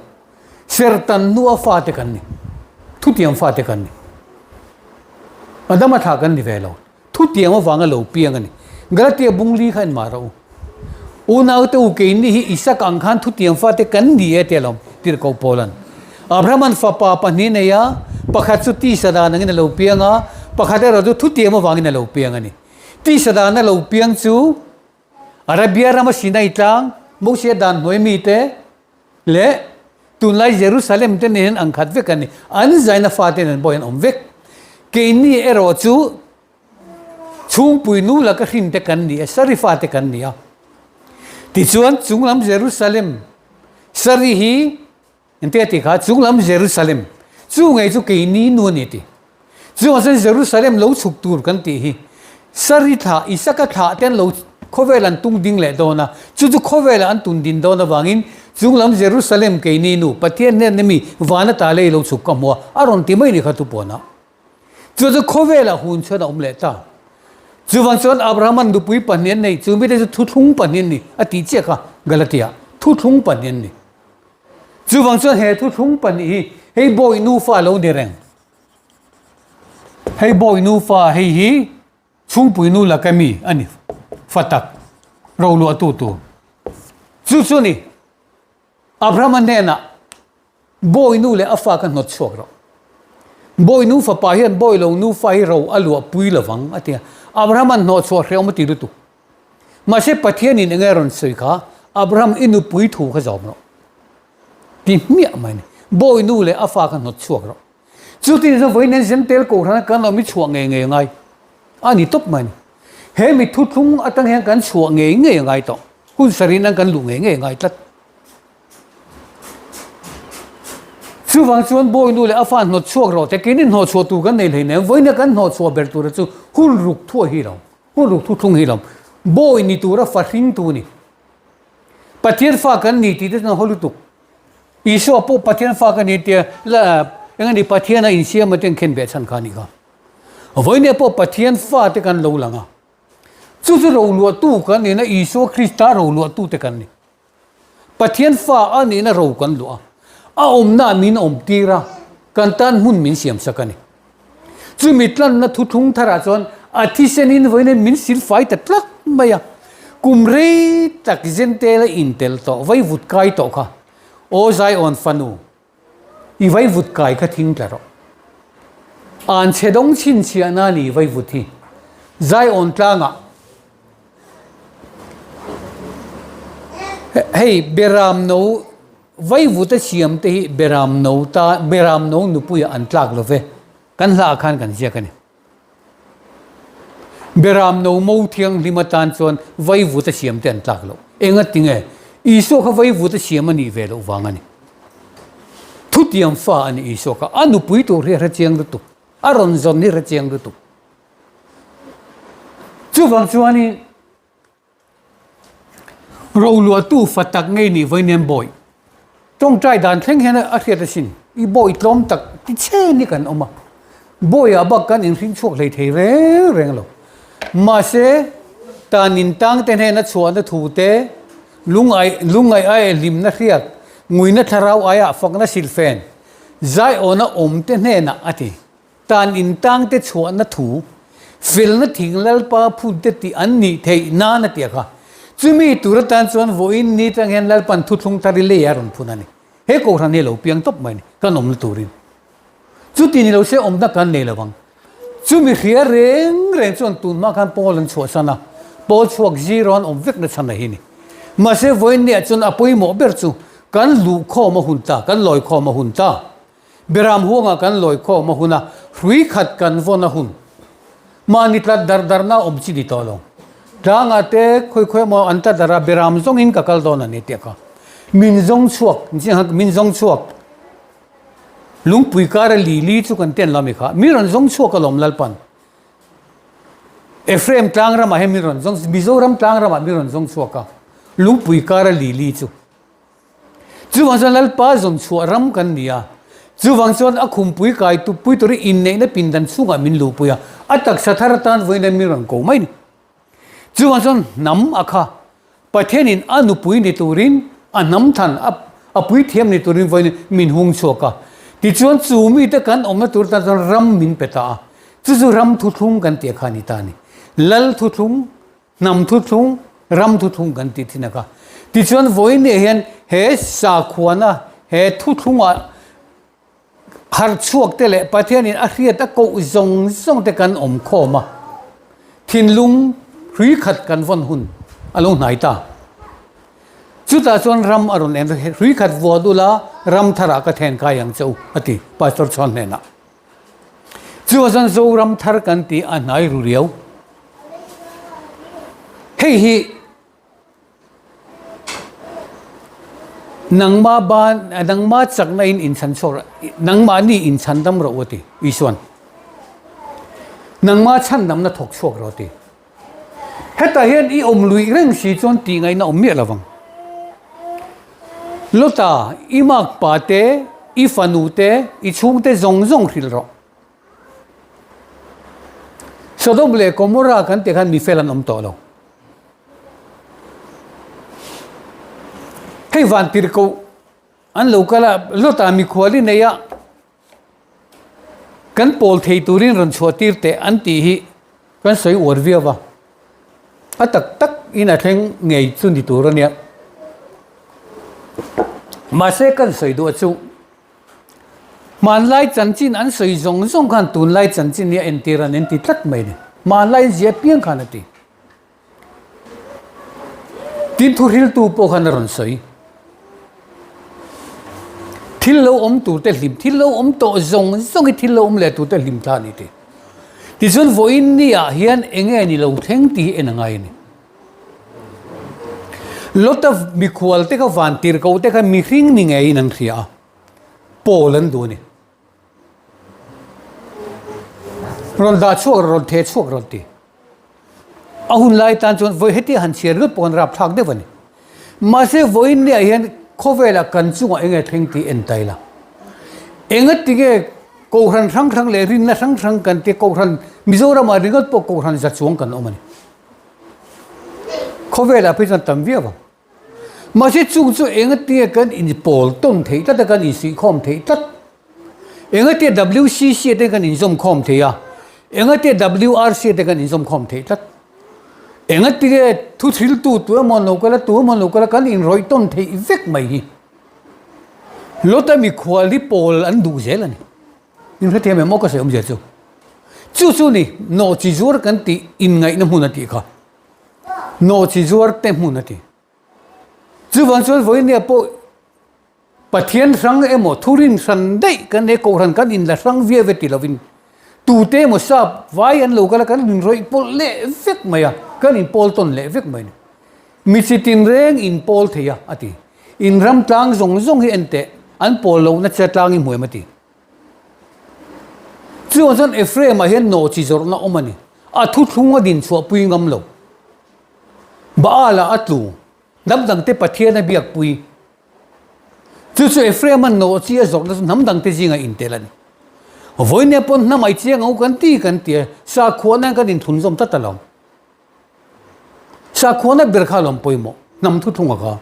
Sertan hnua fate kan ni. Thutiang fate kan ni. Adama thlah kan ni ve lo. Thutiang avanga lo piang a ni. Galatia bungli kha en mah rawh u. Unaute u keini hi Isaka ang khan thutiang fate kan ni e tia lawm tirhkoh Paulan. Abrahaman fapa pahnih nei a, pakhat chu tisa dan angin a lo piang a, pakhat erawh chu thutiang avangin a lo piang a ni. Tisa dan a lo piang chu Arabia rama Sinai tlang, Mosia dan hnuai mite leh tunlai Jerusalem te nen ang khat vek an ni. An zaina fate nen pawh hian awm vek. Keini erawh chu chhungpui nu laka hrin te kan ni a, Sari fate kan ni a. Tichuan chunglam Jerusalem, Sari hi Engtia tih kha chunglam Jerusalem chu ngei chu keini nu a ni ti. Chungah chuan Jerusalem lo chhuk tur kan tih hi Sari thlah, Isaka thlah te an lo khawvel an tung ding leh dawn a, chu chu khawvelah an tun din dawn avangin chunglam Jerusalem keini nu Pathian hnenna mi vana ta lei lo chhuk ka hmu a, a rawn ti mai ni kha tupuanah. Chu chu khawvelah hun chuan a awm leh ta. Chuvang chuan Abrahaman nupui pahnih an nei, chu mite chu thuthlung pahnih an ni a tih chiah kha Galatia thuthlung pahnih an ni. Chuvang chuan he thuthlung pahnih hi hei bawi nufa lo ni reng. Hei bawi nufa hei hi. Chhungpui nu laka mi a ni fa tak roluahtu tur. Chu chu ni Abrahama hnenah Bawi nu leh a fa ka hnawt chhuak rawh. Bawi nu fapa hian bawi lo nu fa hi ro a luah pui lovang a ti a. Abrahama'n hnawh chhuah hrehawm a ti lutuk. Mahse Pathianin enge a rawn sawi kha, Abraham i nupui thu kha zawm rawh. Ti hmiah mai a ni. Bawi nu leh a fa kha hnawt chhuak rawh. Chutin chuan vawiin hian Zentel Kohhrana kan awm i chhuah ngei ngei a ngai. A ni tawp mai a ni. He mi thuthlung atang hian kan chhuah ngei ngei a ngai tawh. Hun sarih nan kan luh ngei ngei a ngai tlat. Chuvang chuan bawi nu leh a fa hnawt chhuak rawh te keini hnawh chhuah tur kan nei hleinem vawiina kan hnawh chhuah ber tura chu hun ruk thuah hi lo hun ruk thuthlung hi lo bawi ni tura fa hringtu ni Pathian fa kan ni tih te chuan haw lutuk Isua pawh Pathian fa ka ni tia la eng ani Pathian a insiam a te an khen beh chhan kha a nih kha vawiina pawh Pathian fa te kan lo lang a chu chu roluahtu kan nihna Isua Krista roluahtu te kan ni. Pathian fa a nihna ro kan luah a, a awmna min awm tir a, kan tan hmun min siam sak a ni. Chumi tlanna thuthlung tharah chuan a thisenin vawiin min silfai ta tlat mai a, kum rei tak Zentela intel tawh, vaivut kai tawh kha, Aw Zion fanu, I vaivut kai kha thing tla rawh. An chhe dawng chhinchhiah nan i vaivut hi Zion tlangah hei Beram no vaivut a siam te hi Beram no ta Beram no nupuiah an tlak lo ve kan hla ah khan kan ziak a ni. Beram no mo thianghlim atan chuan vaivut a siam te an tlak loh. Engati nge? Isua kha vaivut a siam a nih ve loh vang a ni. Thutiam fa a ni Isua kha. A nupui tur hi a hrechiang lutuk. A rawn zawn hi a hrechiang lutuk. Chuvang chuanin Roluahtu fa tak ngei nih vawi nen bawi tawngtai dan thleng hian a hriat asin. I bawi tlawm tak ti chen hi kan awm a, bawiah bak kan inhring chhuak hlei thei reng reng lo. Mahse, tan in tang te hnena chhuahna thu te, lungai lungai aia hlimna hriat, nguina thlarau aia fakna silfen, zaiawna awm te hnenah a ti. Tan in tangte chhuahna thu, felna thing Lalpa phunte tih an nih theih nan a ti a kha. Chumi tur atan chuan vawiin ni tang hian Lalpan thuthlung thar i lei a rawn phun a ni. He kohhran hi a lo piang tawp mai a ni, kan awmna turin. Chuti ni lo se awmna kan nei lo vang. Chumi hria reng reng chuan tun hma khan Paul an chhuahsan a, Paul chhuak zero an awm vekna chhan a hi ni. Mahse vawiin niah chuan a pawimawh ber chu kan luhkhawm a hun ta, kan lawikhawm a hun ta. Beram huangah kan lawi khawm a hun a, hrui khat kan vawn a hun. Mahni tlat dar darna awm chi ni tawh lo. Tlangah te khawi khawi emaw an tlat dar a, beram zawngin ka kal dawn a ni tih a kha. Min zawng chhuak, min zawng chhuak. Lungpui kara li li chu kan ten lo ami kha. Mi rawn zawng chhuak alawm Lalpan. Ephraim tlang ramah hian mi rawn zawng, Mizoram tlang ramah mi rawn zawng chhuak a, lungpui kara li li chu. Chuvang chuan Lalpa zawn chhuah ram kan ni a, chuvang chuan a khumpui kai tuppui turin inneihna pindan chhungah min luhpui a, a taksa thar atan vawiin min rawn ko mai ni. Chuvang chuan hnam a kha Pathianin a nupui ni turin a hnam than a a puithiam ni turin vawiin min hung chhuak a. Tichuan chu mite kan awmna tur tan chuan ram min pe ta a, chu chu ram thuthlung kan tih a kha a ni ta a ni. Lal thuthlung Hnam thuthlung, ram thuthlung kan tih thin a kha. Tichuan vawiin nih hian he sakhuana, he thuthlungah harh chhuak te leh Pathianin a hriat a koh zawng zawng te kan awm khawm a, thinlung hrui khat kan vawn hun a lo hnai ta. Chutah chuan ram a rawn en, hrui khat vuah dul a, ram tharah ka then kai ang che u, a ti Pastor Chhuan hnenah. Chu chuan Zoram thar kan tih a hnai ru riau. Hei hi nangma ban nangma chakna in inchhan chhuak rawh nangmahni inchhan dam rawh u a ti Isuan. Nangma chhandamna thawk chhuak rawh a ti. Hetah hian i awm luih reng si chuan tih ngaihna awm miah lovang. Lota, i makpa te, i fanu te, i chhungte zawng zawng hrilh rawh. Sodom leh Gomorrah kan tih khan mi fel an awm tawh lo. Hei vantirhkoh an lo kal a, Lota mikhual i nei a, kan pawl thei turin rawn chhuah tir teh an tih hi. Kan sawi uar viau a, a tak tak in a thleng ngei chu ni tur a nia. Mahse kan sawi duh chu hmanlai chanchin an sawi zawng zawng khan tunlai chanchin hi a entir an enti tlat mai a ni. Hmanlai in zia piang khan a ti. Tin thuhriltu pawh khan a rawn sawi. Thil lo awm tur te hlim, thil lo awm tawh zawng zawng hi thil lo awm leh tur te hlim thla a ni tih. Tichuan vawiin ni ah hian eng nge ni lo thleng tih hi en a ngai a ni. Lota mikhual te kha vantirhkoh te kha mihring ni ngeiin an hria a, pawl an duh a ni. Rawn dah chhuak rawh, rawn theh chhuak rawh an ti. A hun lai tan chuan vawi hetia han chhiar lut pawh an rapthlak deuh a ni. Mahse vawiin niah hian khawvelah kan chungah eng nge thleng tih en ta ila. Engatinge Kohhran hrang hrang leh rinna hrang hrang kan tia Kohhran Mizoramah ringawt pawh Kohhran za chuang kan awm a ni. Khawvelah phei chuan tam viau ang. Mahse chung chu engatinge kan inpawl tawn theih tlat a, kan insuihkhawm theih tlat. Engatinge WCC te kan inzawmkhawm thei a, engatinge WRC te kan inzawmkhawm theih tlat. Engatinge thu thiltu tu emaw an lo kal a, tu emaw an lo kal a, kan inrawih tawn theih vek mai hi. Lota mikhual hi pawl an duh zel a ni. In hrethiam em aw ka sawi awmzia chu. Chu chu ni, nawhchi zuar kan tih inngaihna hmun a tih kha. Nawhchi zuar te hmun a ti. Chuvang chuan vawinia pawh Pathian hrang emaw thurin hran daih kan he kohhran kan inla hrang viau ve ti lovin tute emaw sap vai an lo kal a kan inrawih pawlh leh vek mai a, kan inpawl tawn leh vek mai a ni. Mi chi tinreng inpawl thei a, a ti. In ram tlang zawng zawng hi en teh, an pawl lohna che tlang i hmu em a ti. Chuvang chuan Ephraim-ah hian nawhchi zawrhna awm a ni. A thuthlung a din chhuahpui ngam lo. Baal-ah a tlu, hnam dangte Pathian a biakpui. Chu chu Ephraim-a nawhchi a zawrhna chu hnam dangte zingah intel a ni. Vawinia pawn hnam ai chiang ang u kan ti kan ti a, sakhuana hian kan inthlunzawm tlat alawm. Sakhuana ber kha alawm pawimawh, hnam thuthlunga kha.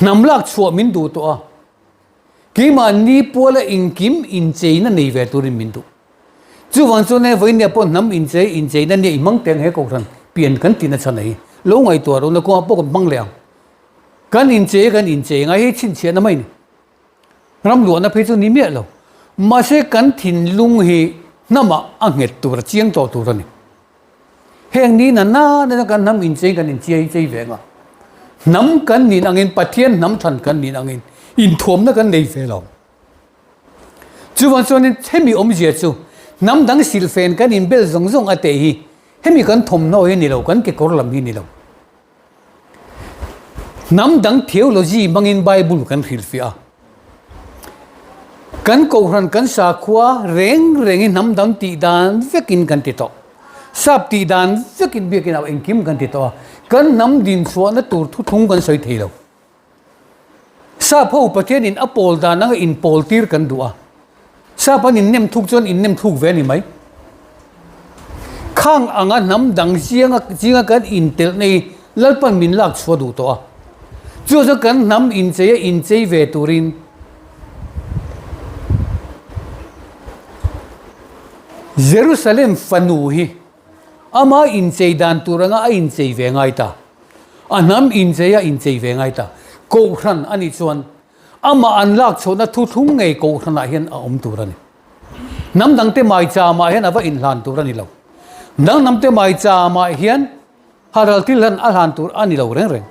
Hnam lak chhuah min duh tawh a. Keimah ni puala engkim incheina nei ve turin min duh. Chuvang chuan he vawinia pawh hnam inchei incheina nia i hmang teng he kohhran pian kan tihna chhan a hi. Lo ngaihtuah lohna kawngah pawh kan hmang leh ang. Kan inchei a kan inchei ngai hi chhinchhiahna mai a ni. Ram luahna phei chu ni miah lo. Mahse kan thinlung hi hnamah a nghet tur a chiang tawh tur a ni. Heng ni na na na kan hnam inchei kan inchiai chei ve anga hnam kan nin angin Pathian hnam than kan nin angin inthuamna kan nei ve lo. Chuvang chuanin hemi awmzia chu hnam dang silhfen kan inbel zawng zawng a teh hi hemi kan thawmhnaw hi ni lo, kan kekawr lam hi ni lo. Hnam dang theology hmangin Bible kan hrilhfiah a. Kan kohhran kan sakhua reng rengin hnam dang tih dan vekin kan ti tawh. Sap tih dan vekin biakin ah engkim kan ti tawh a. Kan hnam dinchhuahna tur thuthlung kan sawi thei lo. Sap ho Pathianin a pawl dan anga inpawl tir kan duh a. Sap an innem thuk chuan innem thuk ve a ni mai. Khang anga hnam dang zinga zinga kan intelhna hi Lalpan min lak chhuah duh tawh a. Chu chuan kan hnam inchei a inchei ve turin Jerusalem fanu hi ama inchei dan tur anga a inchei ve ngai ta. A hnam inchei a inchei ve ngai ta. Kohhran a nih chuan amah an lak chhuahna thuthlung ngei kohhranah hian a awm tur a ni. Hnam dangte maicham ah hian a va inhlan tur a ni lo. Hnam dangte maicham ah hian haral thil hlan a hlan tur a ni lo reng reng.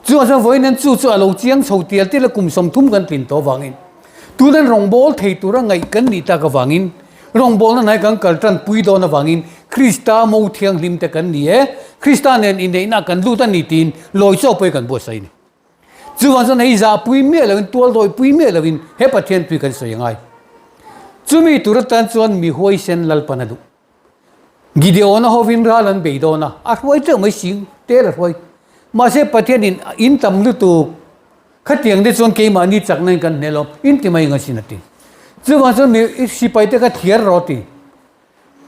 Chuvang chuan vawiin hian chu chu a lo chiang chho tial tial a kum 30 kan tlin tawh avangin tunan rawngbâwl thei tura ngaih kan nih tak avangin rawngbâwlna hnai kan kal tan pui dawn avangin Krista mo thianghlim te kan ni e, Krista nen inneihna kan lut a ni tiin lawi chaw pawhin kan buatsaih a ni. Chuvang chuan hei zahpui miah loin, tualdawi miah loin he Pathian tui kan sawi a ngai. Chumi tur atan chuan mi huaisen Lalpan a duh. Gideon-a hovin ral an bei dawn a, a hruai teuh mai sing tel a hruai. Mahse Pathianin in tam lutuk khatiang te chuan keimahni chakna in kan hnel awm, in ti mai ang asin a ti. Chuvang chuan mi sipai te kha thiar rawh a ti.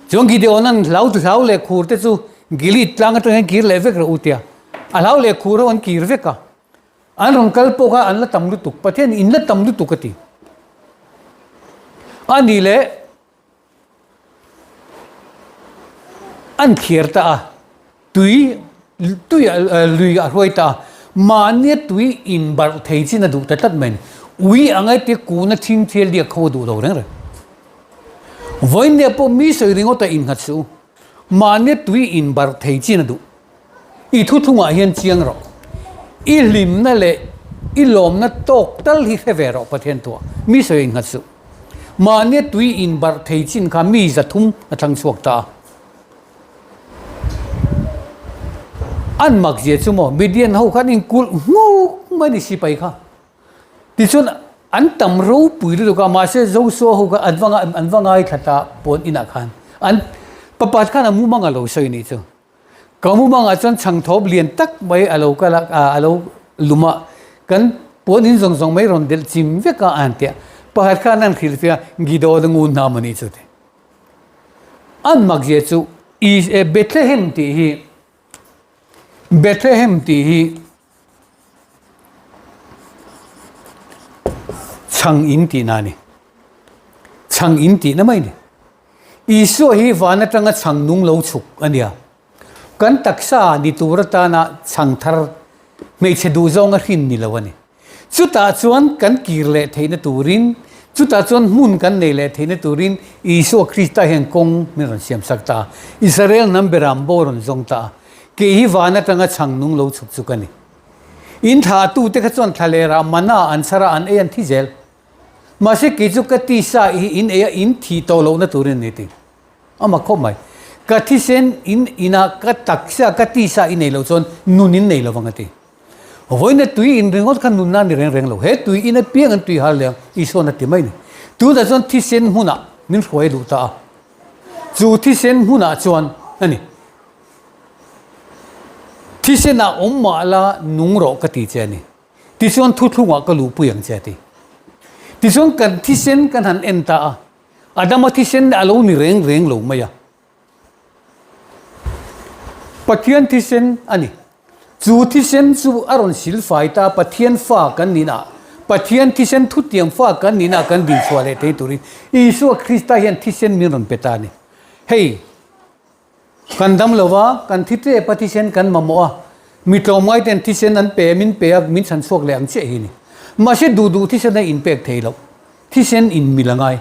Chuan Gideon-a'n hlau hlau leh khur te chu Gilead tlang atang hian kir leh vek rawh u tia. A hlau leh khur ho an kir vek a. An rawn kal pawh kha an la tam lutuk. Pathian in la tam lutuk a ti. A nih leh. An thliar ta a, tui tui lui a hruai ta a, mahnia tui inbarh thei chin a duh ta tlat mai a ni. Ui ang e tia kuna thing thial liak kho a duh lo reng reng. Vawiin pawh mi sawi ringawt a innghat suh u. Mahnia tui inbarh thei chin a duh. I thuthlungah hian chiang rawh. I hlimna leh i lawmna tawk tal hi hre ve rawh Pathian tuah. Mi sawi innghat suh. Mahnia tui inbarh thei chin kha mi 300 a thlang chhuak ta a. An mak zia chu maw Midian ho khan inkulh nghuk mai ni sipai kha. Tichuan an tam ropui lutuk a, mahse Joshua ho kha an va an va ngaithla ta pawn inah khan an papat khan a mumang a lo sawi nih chu. Ka mumangah chuan chhangthawp lian tak mai a lo kal a, a lo lum a, kan puan in zawng zawng mai rawn delh chim vek a a han ti a. Pakhat khan an hrilh fiah a, Gideon a ngun hna maw nih chu ti. An makzia chu Bethlehem tih hi Bethlehem tih hi Chhang in tihna a ni. Chhang in tihna mai a ni. Isua hi van atanga chhang nung lo chhuk a nia. Kan taksa ni tur atana chhang thar hmeichhe duh zawnga hrin ni lo a ni. Chutah chuan kan kir leh theihna turin, chutah chuan hmun kan nei leh theihna turin Isua Krista hian kawng min rawn siam sak ta a. Israel hnam beram bo rawn zawng ta a. Kei hi van atanga chhang nung lo chhuk chu ka ni. In thlahtute kha chuan thlalerah mana an chhar a, an ei an thi zel. Mahse kei chu ka tisa hi in ei a, in thih tawh lohna turin a ni ti. A mak khawp mai. Ka thisen in inah ka taksa, ka tisa i nei loh chuan nun in nei lovang a ti. Vawiina tui in ringawt kha nunna a ni reng reng lo. He tui in apiang an tui har leh ang, Isua'n a ti mai ni. Tunah chuan thisen hmunah min hruai duh ta a. Chu thisen hmunah chuan a ni. Thisenah awm mah la nung rawh ka ti che a ni. Tichuan thuthlungah ka luhpui ang che a ti. Tichuan kan thisen kan han en ta a, Adama thisen a lo ni reng reng lo mai a. Pathian thisen a ni. Chu thisen chu a rawn silfai ta Pathian fa kan nihna, Pathian thisen thutiam fa kan nihna kan dinchhuah leh thei turin Isua Krista hian thisen min rawn pe ta a ni. Hei. Kan dam lo va, kan thi tep a thisen kan mamawh a, mi tlawmngai ten thisen an pe, min pe a, min chhan chhuak leh ang chiah hi a ni. Mahse duh duh thisen a inpek thei loh, thisen inmil a ngai.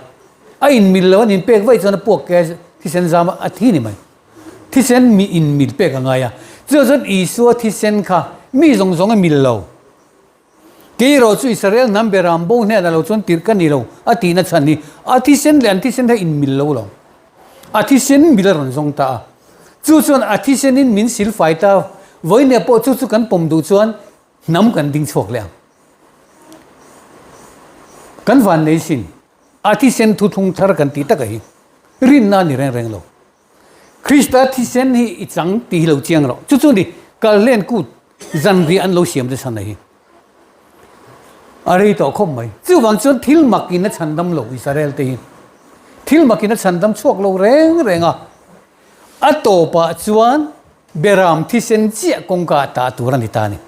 A inmil lo an inpek vaih chuan a puak ke thisen zam a thi ni mai. Thisen mi inmil pek a ngai a, chuvang chuan Isua thisen kha mi zawng zawng a mil lo. Kei erawh chu Israel hnam beram bo hnenah lo chuan tirh ka ni lo, a tihna chhan hi a thisen leh an thisen kha inmil lo lo. A thisen mil a rawn zawng ta a. Chu chuan a thisenin min silfai ta, vawiinah pawh chu chu kan pawm duh chuan hnam kan ding chhuak leh ang. Kan vannei sin, a thisen thuthlung thar kan tih taka hi rinna a ni reng reng lo. Krista thisen hi i chang tih hi lo chiang rawh. Chu chu ni kalhlen kut zanriah an lo siam te chhan a hi. A rei tawh khawp mai. Chuvang chuan thil mak in a chhandam lo Israel te hi. Thil mak in a chhandam chhuak lo reng reng a. A tawpah chuan Beram thisen chiah kawngka ah tah tur a ni ta a ni.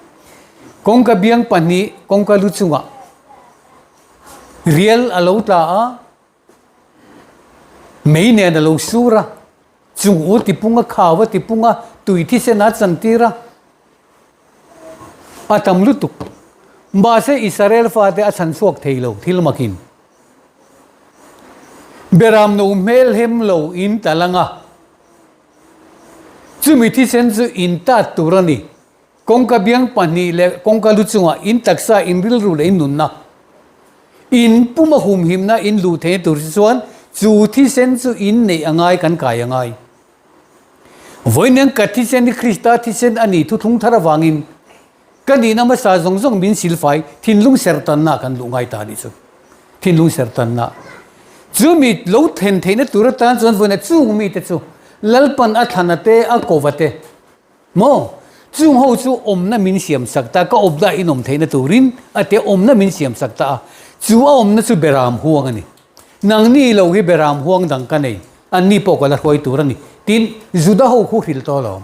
Kawngka biang pahnih kawngka lu chungah rial a lo tla a. Mei nen a lo sur a, chung u tipung a khau a tipung a, tui thisen a chantir a, a tam lutuk. Mahse Israel fate a chhan chhuak thei lo thil makin. Beram no hmel hem lo in ta lang a, chumi thisen chu in tat tur a ni. Kawngka biang pahnih leh kawngka lu chungah in taksa, in rilru leh in nunna, in puma humhimna in luh theihna tur chu chuan chu thisen chu in neih a ngai kan kai a ngai. Vawiin ka thisen hi Krista thisen a ni thuthlung thar avangin ka nihna hmasa zawng zawng min silfai thinlung sertanna kan luh ngai ta a nih chu. Thinlung sertanna chu mi lo then theihna tur atan chuan vawiina chung mite chu Lalpan a thlana te a kova te Maw? Chung ho chu awmna min siam sak ta, ka awmna in awm theihna turin a tia awmna min siam sak ta a, chu a awmna chu beram huang a ni. Nangni lo hi beram huang dang ka nei, anni pawh ka la hruai tur a ni, tiin Juda ho khu hrilh tawh alawm.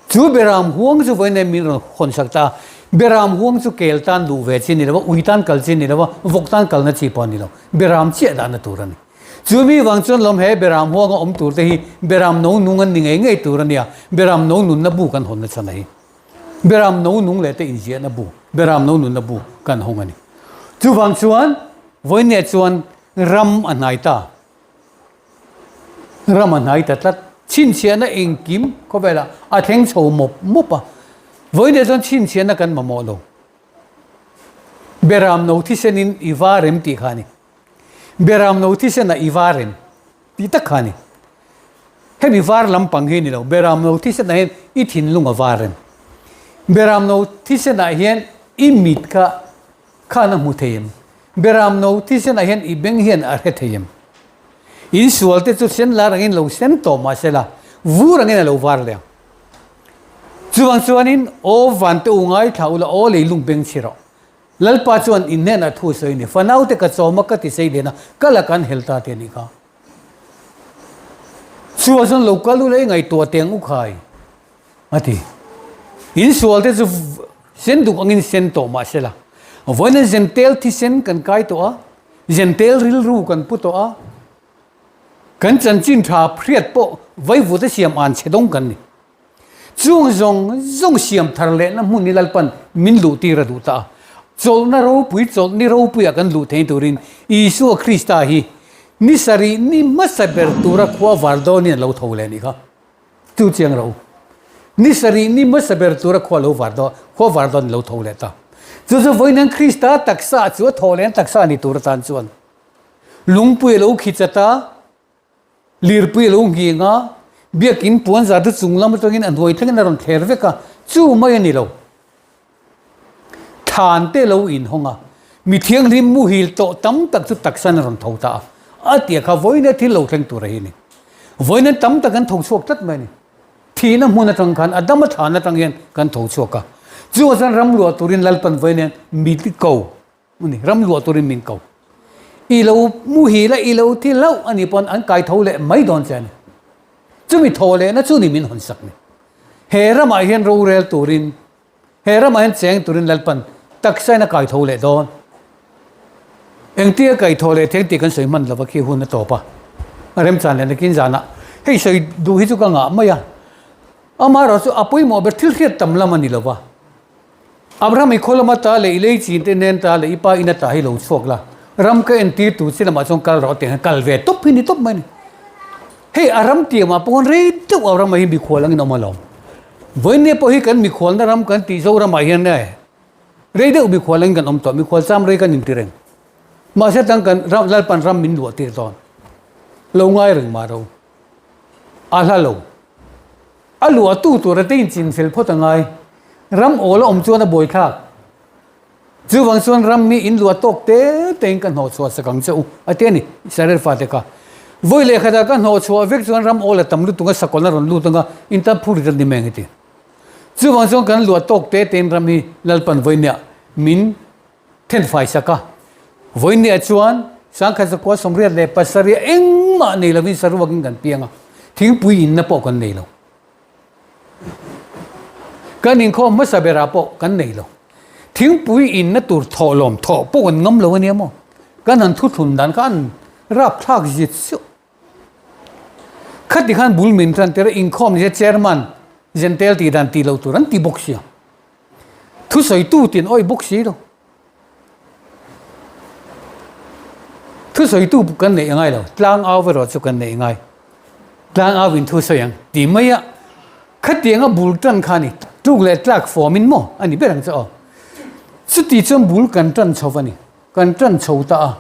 Chu beram huang chu vawiin min rawn hawn sak ta a, beram huang chu kel tan duh ve chi a ni lo va, ui tan kal chi a ni lo va, vawk tan kalna chi pawh a ni lo, beram chiah dahna tur a ni. Chu mi vang chuan lawm he Beram huanga awm tur te hi Beram no nung an ni ngei ngei tur a nia, Beram no nunna bu kan hawnna chhan a hi. Beram no nung leh te inziahna bu, Beram no nunna bu kan hawng a ni. Chuvang chuan vawiinniah chuan ram a hnai ta. Ram a hnai ta tlat. Chhinchhiahna engkim khawvelah a thleng chho mawp mawp a. Vawiinniah chuan chhinchhiahna kan mamawh lo. Beram no thisenin i var em tih kha a ni. Beram no thisenah i var em tih tak kha a ni. Hemi var lampang hi a ni lo, Beram no thisenah hian i thinlung a var em. Beram no thisenah hian i mit kha khan a hmu thei em. Beram no thisenah hian i beng hian a hre thei em. In sual te chu sen lar angin lo sen tawh mah se la, vur angin a lo var leh ang. Chuvang chuanin, Aw vante u ngaithla ula, aw leilung beng chhi rawh. Lalpa chuan in hnenah thu sawi a ni. Fanaute ka chawm a, ka ti sei len a, ka la kan hel ta tih a nih kha. Chuvang chuan lo kal ula i ngaihtuah teh ang u khai, a ti. In sualte chu sen duk angin sen tawh mah se la, vawiin zentel thisen kan kai tawh a, zentel rilru kan pu tawh a, Kan chanchin tha hriat pawh vaivut a siam an chhe dawng kan ni. Chung zawng zawng siam thar lehna hmun hi Lalpan min luh tir a duh ta a. Chawlhna ropui chawlh ni ropuiah kan luh thei turin Isua Krista hi ni sarih ni hmasa ber tura khua var dawnin a lo tho leh anih kha. Chu chiang ro. Ni sarih ni hmasa ber tura khua lo var dawn khua var dawn a lo tho leh ta. Chu chu vawiin Krista taksa chu a thaw leh taksa ni tur atan chuan Lungpui a lo khi chat a, lirpui a lo nghing a, biakin puan zar chu chung lam atangin a hnuai thlengin a rawn thler vek a, chu mai a ni lo. Thlan te lo inhawng a, mi thianghlim muhil tawh tam tak chu taksan a rawn tho ta a, a tia kha vawiin a thil lo thleng tur a hi a ni. Vawiin an tam tak an tho chhuak tlat mai a ni. Thihna hmun atang khan a dam a thlan atang hian kan tho chhuak a, chuvang chuan ram luah turin Lalpan vawiin hian mi ko. Ani, ram luah turin min ko. I lo muhil a, i lo thi hlauh a nih pawn an kai tho leh mai dawn che a ni. Chumi thaw lehna chu ni min hawn sak ni. He ramah hian rorel turin, he ramah hian cheng turin Lalpan taksain a kai tho leh dawn. Engtia kai thaw leh theng tih kan sawi hman lova khi hun a tawp a, a remchan leh nakin zanah hei sawi duh hi chu ka ngah mai a. Amaherawhchu chu a pawimawh ber thil hriat tam lam a ni lova. Abraham i khaw lama ta leh i lei chin te nen ta leh i pa ina ta hi lo chhuak la, ram ka entir tur chi lamah chuan kal rawh a ti ang, kal ve tawp hi ni tawp mai a ni. Hei a ram tiamah pawh khan rei deuh Abraham hi mikhual angin a awm alawm. Vawiinne pawh hi kan mikhualna ram kan tih Zoramah hian e rei deuh mikhual angin kan awm tawh, mikhual cham rei kan inti reng. Mahse tang kan ram Lalpan ram min luah tir dawn. Lo ngai reng mah ro. A hla lo. A luahtu tura te inchin fel phawt a ngai. Ram awl a awm chuan a buaithlak. Chuvang chuan ram hi in luah tawk te tein ka hnawh chhuah sak ang che u, a ti a ni, Israel fate kha. Vawi leh khatah ka hnawh chhuah vek chuan ram awl a tam lutuk a, sakawlh a rawn lut ang a, in tan phur rit a ni mai ang a ti. Chuvang chuan kan luah tawk te tein ram hi Lalpan vawinia min thenfai sak a. Vawinia chuan sangkhat zakua 87 engmah nei lovin saruakin kan piang a, thingpui inna pawh kan nei lo. Kan inkhawm hmasa berah pawh kan nei lo. Thingpui inna tur thawhlawm thawh pawh kan ngam lo a nia maw? Kan han thuthlun dan kha an rapthlak zit suh. Khati khan bul min tan tir a, inkhawm ni se chairman Zentel tih dan tih loh tur an ti bawk sia. Thusawitu tin awih bawk si lo. Thusawitu kan neih a ngai lo, tlang au erawh chu kan neih a ngai. Tlang au in thu sawi ang tih mai a, khatiang a bul tan kha a ni. Tuk leh tlak fawm in maw a ni ber ang chu aw. Chuti chuan bul kan tan chho a ni. Kan tan chho ta a,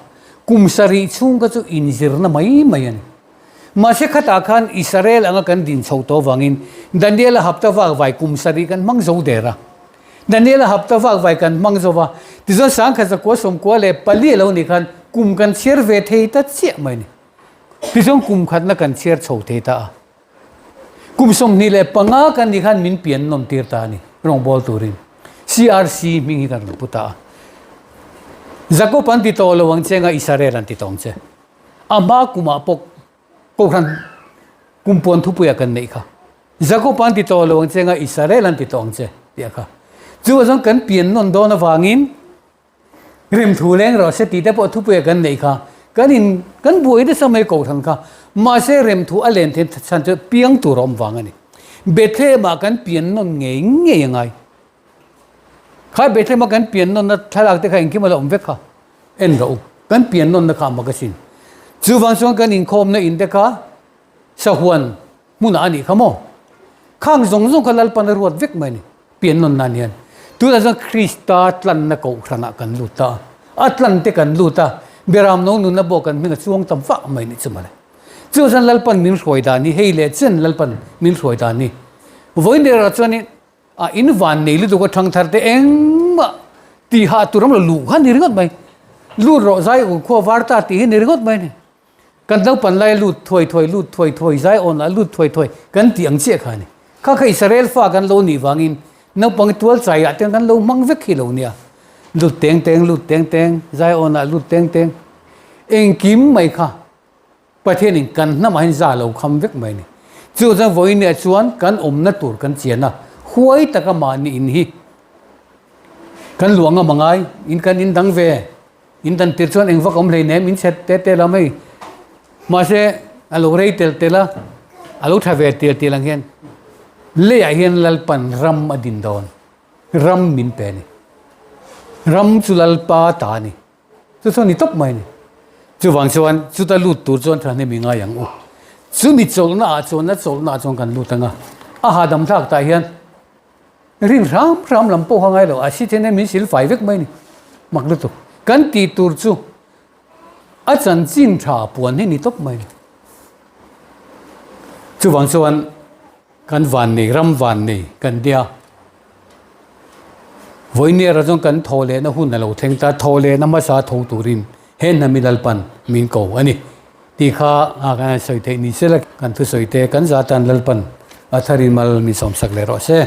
kum sarih chhung kha chu inzirna mai mai a ni. Mahse khatah khan Israel anga kan din chho tawh avangin Daniela hapta vak vai kum sarih kan hmang zo der a. Daniela hapta vak vai kan hmang zo va, tichuan 1994 a lo nih khan kum kan chhiar ve thei ta chiah mai a ni. Tichuan kum khatna kan chhiar chho thei ta a. Kum 25 kan nih khan min pian nawm tir ta a ni, rawngbâwl turin. CRC hming hi kan rawn pu ta a. Jakob an ti tawh lo ang che anga Israel an ti tawh ang che. A hma kumah pawh Kohhran kumpuan thupuiah kan neih kha. Jakob an ti tawh lo ang che anga Israel an ti tawh ang che tih a kha. Chuvang chuan kan pian nawn dawn avangin remthu leng rawh se tih te pawh thupuiah kan neih kha. Kan in kan buai nasa mai kohhran kha. Mahse remthu a len theih chhan chu piang tur a awm vang a ni. Bethlehem ah kan pian nawn ngei ngei a ngai. Kha Bethlehem a kan pian nawnna thlalak te kha engkim a la awm vek kha. En rawh u. Kan pian nawnna kha a mak asin. Chuvang chuan kan inkhawmna in te kha sahuan hmunah a nih kha maw? Khang zawng zawng kha Lalpan a ruat vek mai a ni, pian nawn nan hian. Tunah chuan Krista tlanna kohhranah kan lut ta a, a tlan te kan lut a, Beram no nunna pawh kan hming a chuang ta vah mai a nih chu mawle. Chu chuan Lalpan min hruai dan hi, hei leh chen Lalpan min hruai dan hi. Vawiin derah chuan i a in van nei lutuk a thangthar te engmah tihah tur awm lo luh kha ni ringawt mai. Lut rawh zai u khua var ta tih hi ni ringawt mai a ni. Kan naupan lai lut thuai thuai lut thuai thuai zai awn ah lut thuai thuai kan tih ang chiah kha a ni. Kha kha Israel fa kan lo nih vangin naupang tual chai ah te kan lo hmang vek hi lo nia. Lut teng teng lut teng teng zai awn ah lut teng teng engkim mai kha Pathian in kan hnam ah hian za lo kham vek mai a ni. Chu chuan vawiin ah chuan kan awmna tur kan chian a, huai taka mahni in hi kan luah ngam a ngai in kan in dang ve. In dan tir chuan eng vak awm hlei nem, in chhet te te lam hei. Mahse, a lo rei tel tel a, a lo tha ve tel tel ang hian leiah hian Lalpan ram a din dawn, ram min pe a ni. Ram chu Lalpa ta a ni. Chu chuan ni tawp mai a ni. Chuvang chuan chuta lut tur chuan thahnem i ngai ang u. Chumi chawlhna ah chuan a chawlhna ah chuan kan lut ang a, a hahdam thlak tah hian Rin hram hram lam pawh kha ngai lo, a si then hian min sil fai vek mai a ni. Mak lutuk. Kan tih tur chu a chanchin tha puan hi ni tawp mai a ni. Chuvang chuan kan van nei, ram van nei kan nia. Vawiin chuan kan thaw lehna hun a lo thleng ta, thaw lehna hmasa tho turin he hnami Lalpan min ko a ni. Tih kha a kan sawi theih ni se la, kan thusawi te kan zatan Lalpan a tharin mal min sawmsak leh rawh se.